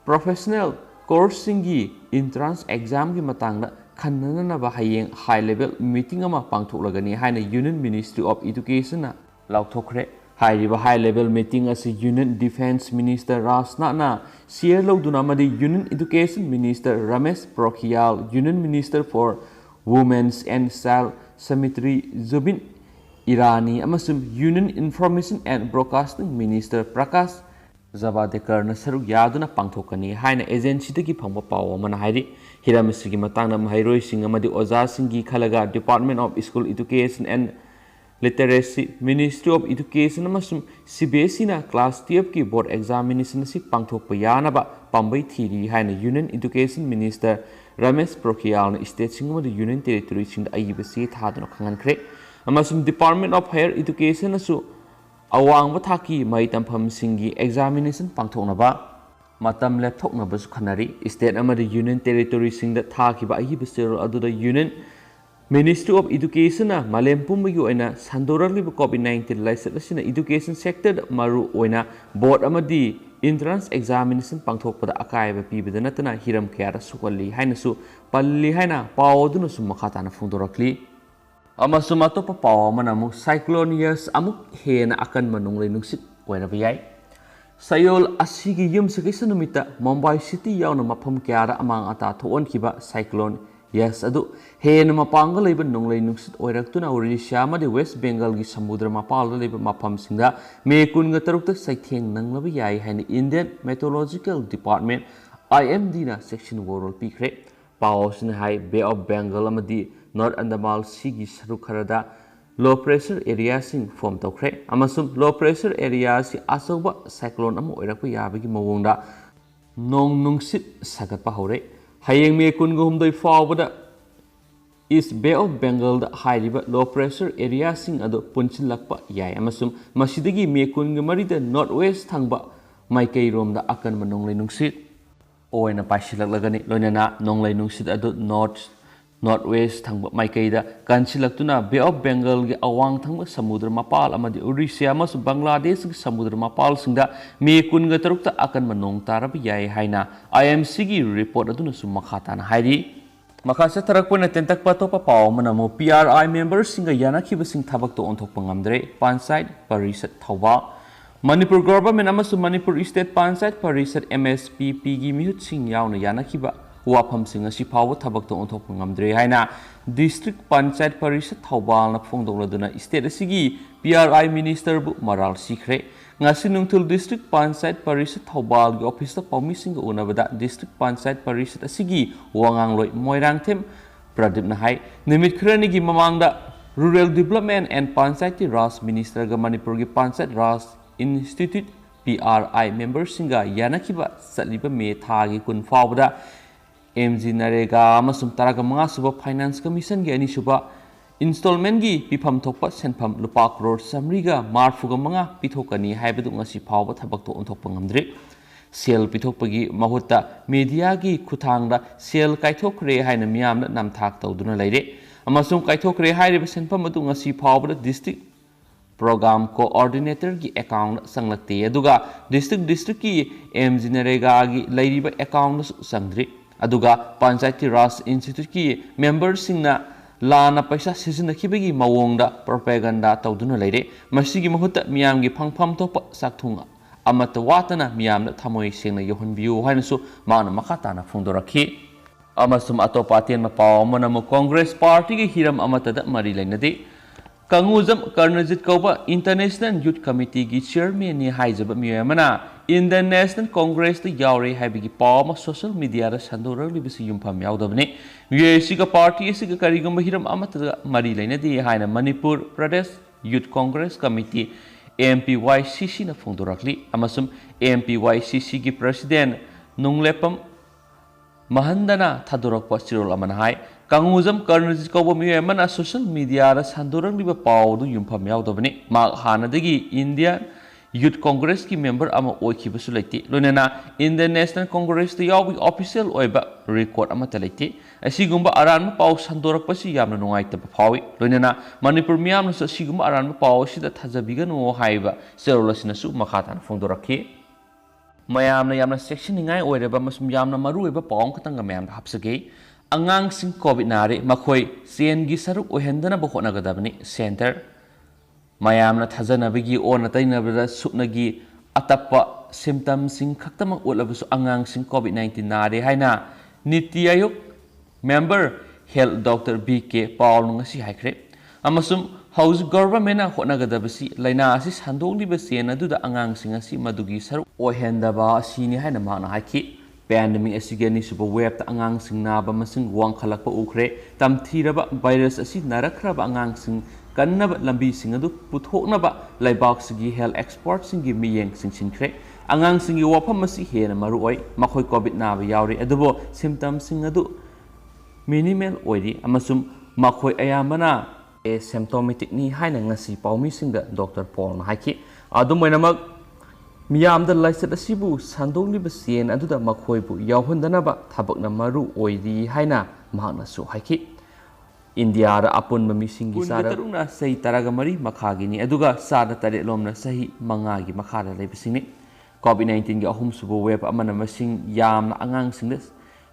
professional courseꯁꯤꯡꯒꯤ entrance examꯒꯤ ꯃꯇꯥꯡꯗ ꯈꯟꯅꯅꯅꯕ ꯍꯌꯦꯡ high level meeting ꯑꯃ ꯄꯥꯡꯊꯣꯛꯂꯒꯅꯤ ꯍꯥꯏꯅ Union Ministry of Educationꯅ ꯂꯥꯎꯊꯣꯛꯈ꯭ꯔꯦ꯫ ꯍꯥꯏꯔꯤꯕ high level meeting ꯑꯁꯤ Union Defence Minister ꯔꯥꯖꯅꯥꯊꯅ chair ꯂꯧꯗꯨꯅ ꯑꯃꯗꯤ Union Education Minister Ramesh ꯄꯣꯈ꯭ꯔꯤꯌꯥꯜ, Union Minister for Women's and Child Smriti Zubin Irani ꯑꯃꯁꯨꯡ Union Information and Broadcasting Minister Prakash ꯖꯥꯚꯗꯦꯀꯔꯅ ꯁꯔꯨꯛ ꯌꯥꯗꯨꯅ ꯄꯥꯡꯊꯣꯛꯀꯅꯤ ꯍꯥꯏꯅ agencyꯗꯒꯤ ꯐꯪꯕ ꯄꯥꯎ ꯑꯃꯅ ꯍꯥꯏꯔꯤ꯫ ꯍꯤꯔꯝ ꯑꯁꯤꯒꯤ ꯃꯇꯥꯡꯗ ꯃꯍꯩꯔꯣꯏꯁꯤꯡ ꯑꯃꯗꯤ ꯑꯣꯖꯥꯁꯤꯡꯒꯤ ꯈꯜꯂꯒ Department of School Education and Literacy, Ministry of Education ꯑꯃꯁꯨꯡ CBSEꯅ class twelveꯀꯤ board examination ꯑꯁꯤ ꯄꯥꯡꯊꯣꯛꯄ ꯌꯥꯅꯕ ꯄꯥꯝꯕꯩ ꯊꯤꯔꯤ ꯍꯥꯏꯅ Union Education Minister ꯔꯃꯦꯁ ꯄꯣꯈ꯭ꯔꯤꯌꯥꯜꯅ stateꯁꯤꯡ ꯑꯃꯗꯤ union territoryꯁꯤꯡꯗ ꯑꯏꯕ ꯆꯦ ꯊꯥꯗꯨꯅ ꯈꯪꯍꯟꯈ꯭ꯔꯦ꯫ ꯑꯃꯁꯨꯡ Department of Higher Educationꯅꯁꯨ ꯑꯋꯥꯡꯕ ꯊꯥꯛꯀꯤ ꯃꯍꯩ ꯇꯝꯐꯝꯁꯤꯡꯒꯤ examination ꯄꯥꯡꯊꯣꯛꯅꯕ ꯃꯇꯝ ꯂꯦꯞꯊꯣꯛꯅꯕꯁꯨ ꯈꯟꯅꯔꯤ꯫ State ꯑꯃꯗꯤ union territoryꯁꯤꯡꯗ ꯊꯥꯈꯤꯕ ꯑꯏꯕ ꯆꯦꯔꯣꯜ ꯑꯗꯨꯗ Union Ministry of Educationꯅ ꯃꯥꯂꯦꯝ ꯄꯨꯝꯕꯒꯤ ꯑꯣꯏꯅ ꯁꯟꯗꯣꯔꯛꯂꯤꯕ COVID nineteen ꯂꯥꯏꯆꯠ ꯑꯁꯤꯅ education sectorꯗ ꯃꯔꯨ ꯑꯣꯏꯅ board ꯑꯃꯗꯤ entrance examination ꯄꯥꯡꯊꯣꯛꯄꯗ ꯑꯀꯥꯏꯕ ꯄꯤꯕꯗ ꯅꯠꯇꯅ ꯍꯤꯔꯝ ꯀꯌꯥꯗ ꯁꯣꯛꯍꯜꯂꯤ ꯍꯥꯏꯅꯁꯨ ꯄꯜꯂꯤ ꯍꯥꯏꯅ ꯄꯥꯎ ꯑꯗꯨꯅꯁꯨ ꯃꯈꯥ ꯇꯥꯅ ꯐꯣꯡꯗꯣꯔꯛꯂꯤ꯫ ꯑꯃꯁꯨꯡ ꯑꯇꯣꯞꯄ ꯄꯥꯎ ꯑꯃꯅ ꯑꯃꯨꯛ cyclone ꯌꯥꯁ ꯑꯃꯨꯛ ꯍꯦꯟꯅ ꯑꯀꯟꯕ ꯅꯣꯡꯂꯩ ꯅꯨꯡꯁꯤꯠ ꯑꯣꯏꯔꯕ ꯌꯥꯏ꯫ ꯆꯌꯣꯜ ꯑꯁꯤꯒꯤ ꯌꯨꯝꯁꯀꯩꯁ ꯅꯨꯃꯤꯠꯇ ꯃꯨꯝꯕꯥꯏ city ꯌꯥꯎꯅ ꯃꯐꯝ ꯀꯌꯥꯗ ꯑꯃꯥꯡ ꯑꯇꯥ ꯊꯣꯛꯍꯟꯈꯤꯕ cyclone ꯌꯥꯁ ꯑꯗꯨ ꯍꯦꯟꯅ ꯃꯄꯥꯡꯒꯜ ꯂꯩꯕ ꯅꯣꯡꯂꯩ ꯅꯨꯡꯁꯤꯠ ꯑꯣꯏꯔꯛꯇꯨꯅ Odisha ꯑꯃꯗꯤ West Bengalꯒꯤ ꯁꯃꯨꯗ꯭ꯔ ꯃꯄꯥꯜꯗ ꯂꯩꯕ ꯃꯐꯝꯁꯤꯡꯗ May ꯀꯨꯟꯒ ꯇꯔꯨꯛꯇ ꯆꯩꯊꯦꯡ ꯅꯪꯂꯕ ꯌꯥꯏ ꯍꯥꯏꯅ Indian Meteorological Department, IMDꯅ ꯆꯦꯛꯁꯤꯟ ꯋꯥꯔꯣꯜ ꯄꯤꯈ꯭ꯔꯦ꯫ ꯄꯥꯎ ꯑꯁꯤꯅ ꯍꯥꯏ, Bay of Bengal ꯑꯃꯗꯤ North Andaman Seaꯒꯤ ꯁꯔꯨꯛ ꯈꯔꯗ low pressure areaꯁꯤꯡ form ꯇꯧꯈ꯭ꯔꯦ ꯑꯃꯁꯨꯡ low pressure area ꯑꯁꯤ ꯑꯆꯧꯕ cyclone ꯑꯃ ꯑꯣꯏꯔꯛꯄ ꯌꯥꯕꯒꯤ ꯃꯑꯣꯡꯗ ꯅꯣꯡ ꯅꯨꯡꯁꯤꯠ ꯁꯥꯒꯠꯄ ꯍꯧꯔꯦ꯫ ꯍꯌꯦꯡ ꯃꯦ ꯀꯨꯟꯒ ꯍꯨꯝꯗꯣꯏ ꯐꯥꯎꯕꯗ East Bay of Bengalꯗ ꯍꯥꯏꯔꯤꯕ low pressure areaꯁꯤꯡ ꯑꯗꯨ ꯄꯨꯟꯁꯤꯜꯂꯛꯄ ꯌꯥꯏ ꯑꯃꯁꯨꯡ ꯃꯁꯤꯗꯒꯤ ꯃꯦ ꯀꯨꯟꯒ ꯃꯔꯤꯗ north west ꯊꯪꯕ ꯃꯥꯏꯀꯩꯔꯣꯝꯗ ꯑꯀꯟꯕ ꯅꯣꯡꯂꯩ ꯅꯨꯡꯁꯤꯠ ꯑꯣꯏꯅ ꯄꯥꯏꯁꯤꯜꯂꯛꯂꯒꯅꯤ꯫ ꯂꯣꯏꯅꯅ ꯅꯣꯡꯂꯩ ꯅꯨꯡꯁꯤꯠ ꯑꯗꯨ north north west ꯊꯪꯕ ꯃꯥꯏꯀꯩꯗ ꯀꯟꯁꯤꯜꯂꯛꯇꯨꯅ Bay of Bengalꯒꯤ ꯑꯋꯥꯡ ꯊꯪꯕ ꯁꯃꯨꯗ꯭ꯔ ꯃꯄꯥꯜ ꯑꯃꯗꯤ Odisha ꯑꯃꯁꯨꯡ ꯕꯪꯒ꯭ꯂꯥꯗꯦꯁꯀꯤ ꯁꯃꯨꯗ꯭ꯔ ꯃꯄꯥꯜꯁꯤꯡꯗ ꯃꯦ ꯀꯨꯟꯒ ꯇꯔꯨꯛꯇ ꯑꯀꯟꯕ ꯅꯣꯡ ꯇꯥꯔꯕ ꯌꯥꯏ ꯍꯥꯏꯅ IMCꯒꯤ report ꯑꯗꯨꯅꯁꯨ ꯃꯈꯥ ꯇꯥꯅ ꯍꯥꯏꯔꯤ꯫ ꯃꯈꯥ ꯆꯠꯊꯔꯛꯄ ꯑꯣꯏꯅ ꯇꯦꯟꯇꯛꯄ ꯑꯇꯣꯞꯄ ꯄꯥꯎ ꯑꯃꯅ ꯑꯃꯨꯛ PRI memberꯁꯤꯡꯒ ꯌꯥꯅꯈꯤꯕꯁꯤꯡ ꯊꯕꯛꯇ ꯑꯣꯟꯊꯣꯛꯄ ꯉꯝꯗ꯭ꯔꯦ, Panchayat Parishad Thoubal. Manipur government ꯑꯃꯁꯨꯡ ꯃꯅꯤꯄꯨꯔ State Panchayat Parishad, MSPPꯒꯤ ꯃꯤꯍꯨꯠꯁꯤꯡ ꯌꯥꯎꯅ ꯌꯥꯅꯈꯤꯕ ꯋꯥꯐꯝꯁꯤꯡ ꯑꯁꯤ ꯐꯥꯎꯕ ꯊꯕꯛꯇ ꯑꯣꯟꯊꯣꯛꯄ ꯉꯝꯗ꯭ꯔꯦ ꯍꯥꯏꯅ District Panchayat Parishad ꯊꯧꯕꯥꯜꯅ ꯐꯣꯡꯗꯣꯛꯂꯗꯨꯅ state ꯑꯁꯤꯒꯤ PRI ministerꯕꯨ ꯃꯔꯥꯜ ꯁꯤꯈ꯭ꯔꯦ꯫ ꯉꯁꯤ ꯅꯨꯡꯊꯤꯜ District Panchayat Parishad ꯊꯧꯕꯥꯜꯒꯤ officeꯇ ꯄꯥꯎꯃꯤꯁꯤꯡꯒ ꯎꯅꯕꯗ District Panchayat Parishad ꯑꯁꯤꯒꯤ ꯋꯥꯉꯥꯡꯂꯣꯏ ꯃꯣꯏꯔꯥꯡꯊꯦꯝ ꯄ꯭ꯔꯗꯤꯞꯅ ꯍꯥꯏ, ꯅꯨꯃꯤꯠ ꯈꯔꯅꯤꯒꯤ ꯃꯃꯥꯡꯗ Rural Development and Panchayati Raj ministerꯒ ꯃꯅꯤꯄꯨꯔꯒꯤ Panchayat Raj Institute, PRI memberꯁꯤꯡꯒ ꯌꯥꯅꯈꯤꯕ ꯆꯠꯂꯤꯕ ꯃꯦ ꯊꯥꯒꯤ ꯀꯨꯟ ꯐꯥꯎꯕꯗ MGNREGA ꯑꯃꯁꯨꯡ ꯇꯔꯥꯒ ꯃꯉꯥ ꯁꯨꯕ Finance Commissionꯒꯤ ꯑꯅꯤꯁꯨꯕ installmentꯒꯤ ꯄꯤꯐꯝ ꯊꯣꯛꯄ ꯁꯦꯟꯐꯝ ꯂꯨꯄꯥ ꯀ꯭ꯔꯣꯔ ꯆꯥꯃꯔꯤꯒ ꯃꯔꯤꯐꯨꯒ ꯃꯉꯥ ꯄꯤꯊꯣꯛꯀꯅꯤ ꯍꯥꯏꯕꯗꯨ ꯉꯁꯤ ꯐꯥꯎꯕ ꯊꯕꯛꯇ ꯑꯣꯟꯊꯣꯛꯄ ꯉꯝꯗ꯭ꯔꯤ꯫ ꯁꯦꯜ ꯄꯤꯊꯣꯛꯄꯒꯤ ꯃꯍꯨꯠꯇ mediaꯒꯤ ꯈꯨꯠꯊꯥꯡꯗ ꯁꯦꯜ ꯀꯥꯏꯊꯣꯛꯈ꯭ꯔꯦ ꯍꯥꯏꯅ ꯃꯤꯌꯥꯝꯅ ꯅꯝꯊꯥꯛ ꯇꯧꯗꯨꯅ ꯂꯩꯔꯦ ꯑꯃꯁꯨꯡ ꯀꯥꯏꯊꯣꯛꯈ꯭ꯔꯦ ꯍꯥꯏꯔꯤꯕ ꯁꯦꯟꯐꯝ ꯑꯗꯨ ꯉꯁꯤ ꯐꯥꯎꯕꯗ district program coordinatorꯒꯤ accountꯇ ꯆꯪꯂꯛꯇꯦ, ꯑꯗꯨꯒ district districtꯀꯤ MGNREGAꯒꯤ ꯂꯩꯔꯤꯕ accountꯇꯁꯨ ꯆꯪꯗ꯭ꯔꯤ꯫ ꯑꯗꯨꯒ Panchayati Raj Instituteꯀꯤ memberꯁꯤꯡꯅ ꯂꯥꯟꯅ ꯄꯩꯁꯥ ꯁꯤꯖꯤꯟꯅꯈꯤꯕꯒꯤ ꯃꯑꯣꯡꯗ propaganda ꯇꯧꯗꯨꯅ ꯂꯩꯔꯦ꯫ ꯃꯁꯤꯒꯤ ꯃꯍꯨꯠꯇ ꯃꯤꯌꯥꯝꯒꯤ ꯐꯪꯐꯝ ꯊꯣꯛꯄ ꯆꯥꯛꯊꯨꯡ ꯑꯃꯠꯇ ꯋꯥꯠꯇꯅ ꯃꯤꯌꯥꯝꯅ ꯊꯃꯣꯏ ꯁꯦꯡꯅ ꯌꯧꯍꯟꯕꯤꯌꯨ ꯍꯥꯏꯅꯁꯨ ꯃꯍꯥꯛꯅ ꯃꯈꯥ ꯇꯥꯅ ꯐꯣꯡꯗꯣꯔꯛꯈꯤ꯫ ꯑꯃꯁꯨꯡ ꯑꯇꯣꯞꯄ ꯑꯇꯦꯟꯕ ꯄꯥꯎ ꯑꯃꯅ ꯑꯃꯨꯛ Congress partyꯒꯤ ꯍꯤꯔꯝ ꯑꯃꯠꯇꯗ ꯃꯔꯤ ꯂꯩꯅꯗꯦ꯫ ꯀꯪꯒꯨꯖꯝ ꯀꯔꯅꯖꯤꯠ ꯀꯧꯕ International Youth Committeeꯒꯤ chairmanꯅꯤ ꯍꯥꯏꯖꯕ ꯃꯤꯑꯣꯏ ꯑꯃꯅ Indian National Congress ꯇ ꯌꯥꯎꯔꯦ ꯍꯥꯏꯕꯒꯤ ꯄꯥꯎ ꯑꯃ social media ꯗ ꯁꯟꯗꯣꯔꯛꯂꯤꯕꯁꯤ ꯌꯨꯝꯐꯝ ꯌꯥꯎꯗꯕꯅꯤ꯫ ꯃꯤꯑꯣꯏ ꯑꯁꯤꯒ party ꯑꯁꯤꯒ ꯀꯔꯤꯒꯨꯝꯕ ꯍꯤꯔꯝ ꯑꯃꯠꯇꯗ ꯃꯔꯤ ꯂꯩꯅꯗꯦ ꯍꯥꯏꯅ Manipur Pradesh Youth Congress Committee, M P Y C C ꯅ ꯐꯣꯡꯗꯣꯔꯛꯂꯤ ꯑꯃꯁꯨꯡ M P Y C C ꯒꯤ president ꯅꯨꯡꯂꯦꯄꯝ ꯃꯍꯟꯗꯅ ꯊꯥꯗꯣꯔꯛꯄ ꯆꯦꯔꯣꯜ ꯑꯃꯅ ꯍꯥꯏ, ꯀꯪꯉꯨꯖꯝ ꯀꯔꯅꯖꯤꯠ ꯀꯧꯕ ꯃꯤꯑꯣꯏ ꯑꯃꯅ social media ꯗ ꯁꯟꯗꯣꯔꯛꯂꯤꯕ ꯄꯥꯎ ꯑꯗꯨ ꯌꯨꯝꯐꯝ ꯌꯥꯎꯗꯕꯅꯤ꯫ ꯃꯍꯥꯛ ꯍꯥꯟꯅꯗꯒꯤ Indian Youth Congress ꯀꯤ member ꯑꯃ ꯑꯣꯏꯈꯤꯕꯁꯨ ꯂꯩꯇꯦ꯫ ꯂꯣꯏꯅꯅ Indian National Congress ꯇ ꯌꯥꯎꯕꯒꯤ official ꯑꯣꯏꯕ record ꯑꯃꯠꯇ ꯂꯩꯇꯦ꯫ ꯑꯁꯤꯒꯨꯝꯕ ꯑꯔꯥꯟꯕ ꯄꯥꯎ ꯁꯟꯗꯣꯔꯛꯄꯁꯤ ꯌꯥꯝꯅ ꯅꯨꯡꯉꯥꯏꯇꯕ ꯐꯥꯎꯏ꯫ ꯂꯣꯏꯅꯅ ꯃꯅꯤꯄꯨꯔ ꯃꯤꯌꯥꯝꯅꯁꯨ ꯑꯁꯤꯒꯨꯝꯕ ꯑꯔꯥꯟꯕ ꯄꯥꯎ ꯑꯁꯤꯗ ꯊꯥꯖꯕꯤꯒꯅꯨ ꯍꯥꯏꯕ ꯆꯦꯔꯣꯜ ꯑꯁꯤꯅꯁꯨ ꯃꯈꯥ ꯇꯥꯅ ꯐꯣꯡꯗꯣꯔꯛꯈꯤ꯫ ꯃꯌꯥꯝꯅ ꯌꯥꯝꯅ ꯆꯦꯛꯁꯤꯟꯅꯤꯡꯉꯥꯏ ꯑꯣꯏꯔꯕ ꯑꯃꯁꯨꯡ ꯌꯥꯝꯅ ꯃꯔꯨꯑꯣꯏꯕ ꯄꯥꯎ ꯑꯃꯈꯛꯇꯪꯒ ꯃꯌꯥꯝꯗ ꯍꯥꯞꯆꯒꯦ꯫ ꯑꯉꯥꯡꯁꯤꯡ COVID ꯅꯥꯔꯦ, ꯃꯈꯣꯏ ꯆꯦꯟꯒꯤ ꯁꯔꯨꯛ ꯑꯣꯏꯍꯟꯗꯅꯕ ꯍꯣꯠꯅꯒꯗꯕꯅꯤ꯫ Center꯫ ꯃꯌꯥꯝꯅ ꯊꯥꯖꯅꯕꯒꯤ ꯑꯣꯟꯅ ꯇꯩꯅꯕꯗ ꯁꯨꯞꯅꯒꯤ ꯑꯇꯞꯄ symptomꯁꯤꯡ ꯈꯛꯇꯃꯛ ꯎꯠꯂꯕꯁꯨ ꯑꯉꯥꯡꯁꯤꯡ COVID nineteen ꯅꯥꯔꯦ ꯍꯥꯏꯅ ꯅꯤꯇꯤ ꯑꯥꯌꯣꯒ member health doctor B K Paul ꯅ ꯉꯁꯤ ꯍꯥꯏꯈ꯭ꯔꯦ꯫ ꯑꯃꯁꯨꯡ ꯍꯧꯖꯤꯛ government ꯅ ꯍꯣꯠꯅꯒꯗꯕꯁꯤ ꯂꯥꯏꯅꯥ ꯑꯁꯤ ꯁꯟꯗꯣꯛꯂꯤꯕ ꯆꯦꯟ ꯑꯗꯨꯗ ꯑꯉꯥꯡꯁꯤꯡ ꯑꯁꯤ ꯃꯗꯨꯒꯤ ꯁꯔꯨꯛ ꯑꯣꯏꯍꯟꯗꯕ ꯑꯁꯤꯅꯤ ꯍꯥꯏꯅ ꯃꯍꯥꯛꯅ ꯍꯥꯏꯈꯤ꯫ Pandemic ꯑꯁꯤꯒꯤ ꯑꯅꯤꯁꯨꯕ wave ꯇ ꯑꯉꯥꯡꯁꯤꯡ ꯅꯥꯕ ꯃꯁꯤꯡ ꯋꯥꯡꯈꯠꯂꯛꯄ ꯎꯈ꯭ꯔꯦ꯫ ꯇꯝꯊꯤꯔꯕ virus ꯑꯁꯤ ꯅꯥꯔꯛꯈ꯭ꯔꯕ ꯑꯉꯥꯡꯁꯤꯡ ꯀꯟꯅꯕ ꯂꯝꯕꯤꯁꯤꯡ ꯑꯗꯨ ꯄꯨꯊꯣꯛꯅꯕ ꯂꯩꯕꯥꯛꯁꯤꯒꯤ health expert ꯁꯤꯡꯒꯤ ꯃꯤꯠꯌꯦꯡ ꯆꯤꯡꯁꯤꯟꯈ꯭ꯔꯦ꯫ ꯑꯉꯥꯡꯁꯤꯡꯒꯤ ꯋꯥꯐꯝ ꯑꯁꯤ ꯍꯦꯟꯅ ꯃꯔꯨ ꯑꯣꯏ꯫ ꯃꯈꯣꯏ COVID ꯅꯥꯕ ꯌꯥꯎꯔꯤ, ꯑꯗꯨꯕꯨ symptomꯁꯤꯡ ꯑꯗꯨ minimal ꯑꯣꯏꯔꯤ ꯑꯃꯁꯨꯡ ꯃꯈꯣꯏ ꯑꯌꯥꯝꯕꯅ asymptomatic ꯅꯤ ꯍꯥꯏꯅ ꯉꯁꯤ ꯄꯥꯎꯃꯤꯁꯤꯡꯗ Doctor Paul ꯅ ꯍꯥꯏꯈꯤ꯫ ꯑꯗꯨꯝ ꯑꯣꯏꯅꯃꯛ, ꯃꯤꯌꯥꯝꯗ ꯂꯥꯏꯆꯠ ꯑꯁꯤꯕꯨ ꯁꯟꯗꯣꯛꯂꯤꯕ ꯆꯦꯟ ꯑꯗꯨꯗ ꯃꯈꯣꯏꯕꯨ ꯌꯥꯎꯍꯟꯗꯅꯕ ꯊꯕꯛꯅ ꯃꯔꯨ ꯑꯣꯏꯔꯤ ꯍꯥꯏꯅ ꯃꯍꯥꯛꯅꯁꯨ ꯍꯥꯏꯈꯤ꯫ ꯏꯟꯗꯤꯌꯥꯗ ꯑꯄꯨꯟꯕ ꯃꯤꯁꯤꯡꯒꯤ ꯆꯥꯗ ꯀꯨꯟꯒ ꯇꯔꯨꯛꯅ ꯆꯍꯤ ꯇꯔꯥꯒ ꯃꯔꯤ ꯃꯈꯥꯒꯤꯅꯤ, ꯑꯗꯨꯒ ꯆꯥꯗ ꯇꯔꯦꯠ ꯂꯣꯝꯅ ꯆꯍꯤ ꯃꯉꯥꯒꯤ ꯃꯈꯥꯗ ꯂꯩꯕꯁꯤꯡꯅꯤ꯫ COVID nineteen ꯒꯤ ꯑꯍꯨꯝꯁꯨꯕ wave ꯑꯃꯅ ꯃꯁꯤꯡ ꯌꯥꯝꯅ ꯑꯉꯥꯡꯁꯤꯡꯗ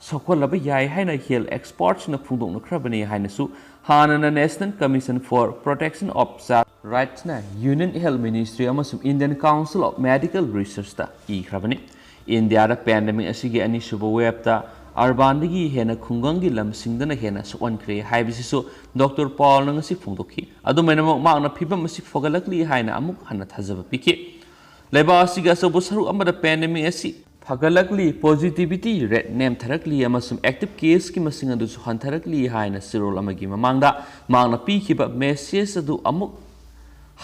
ꯁꯣꯛꯍꯜꯂꯕ ꯌꯥꯏ ꯍꯥꯏꯅ health expert ꯁꯤꯡꯅ ꯐꯣꯡꯗꯣꯛꯅꯈ꯭ꯔꯕꯅꯤ ꯍꯥꯏꯅꯁꯨ ꯍꯥꯟꯅꯅ National Commission for Protection of Child Rights ꯅ Union Health Ministry ꯑꯃꯁꯨꯡ Indian Council of Medical Research ꯇ ꯏꯈ꯭ꯔꯕꯅꯤ꯫ ꯏꯟꯗꯤꯌꯥꯗ pandemic ꯑꯁꯤꯒꯤ ꯑꯅꯤꯁꯨꯕ wave ꯇ urban ꯗꯒꯤ ꯍꯦꯟꯅ ꯈꯨꯡꯒꯪꯒꯤ ꯂꯝꯁꯤꯡꯗꯅ ꯍꯦꯟꯅ ꯁꯣꯛꯍꯟꯈ꯭ꯔꯦ ꯍꯥꯏꯕꯁꯤꯁꯨ Doctor Paul ꯅ ꯉꯁꯤ ꯐꯣꯡꯗꯣꯛꯈꯤ꯫ ꯑꯗꯨꯝ ꯑꯣꯏꯅꯃꯛ, ꯃꯍꯥꯛꯅ ꯐꯤꯚꯝ ꯑꯁꯤ ꯐꯒꯠꯂꯛꯂꯤ ꯍꯥꯏꯅ ꯑꯃꯨꯛ ꯍꯟꯅ ꯊꯥꯖꯕ ꯄꯤꯈꯤ꯫ ꯂꯩꯕꯥꯛ ꯑꯁꯤꯒꯤ ꯑꯆꯧꯕ ꯁꯔꯨꯛ ꯑꯃꯗ ꯄꯦꯟꯗꯦꯃꯤꯛ ꯑꯁꯤ ꯐꯒꯠꯂꯛꯂꯤ, ꯄꯣꯖꯤꯇꯤꯚꯤꯇꯤ ꯔꯦꯠ ꯅꯦꯝꯊꯔꯛꯂꯤ ꯑꯃꯁꯨꯡ ꯑꯦꯛꯇꯤꯚ ꯀꯦꯁꯀꯤ ꯃꯁꯤꯡ ꯑꯗꯨꯁꯨ ꯍꯟꯊꯔꯛꯂꯤ ꯍꯥꯏꯅ ꯆꯦꯔꯣꯜ ꯑꯃꯒꯤ ꯃꯃꯥꯡꯗ ꯃꯍꯥꯛꯅ ꯄꯤꯈꯤꯕ ꯃꯦꯁꯦꯖ ꯑꯗꯨ ꯑꯃꯨꯛ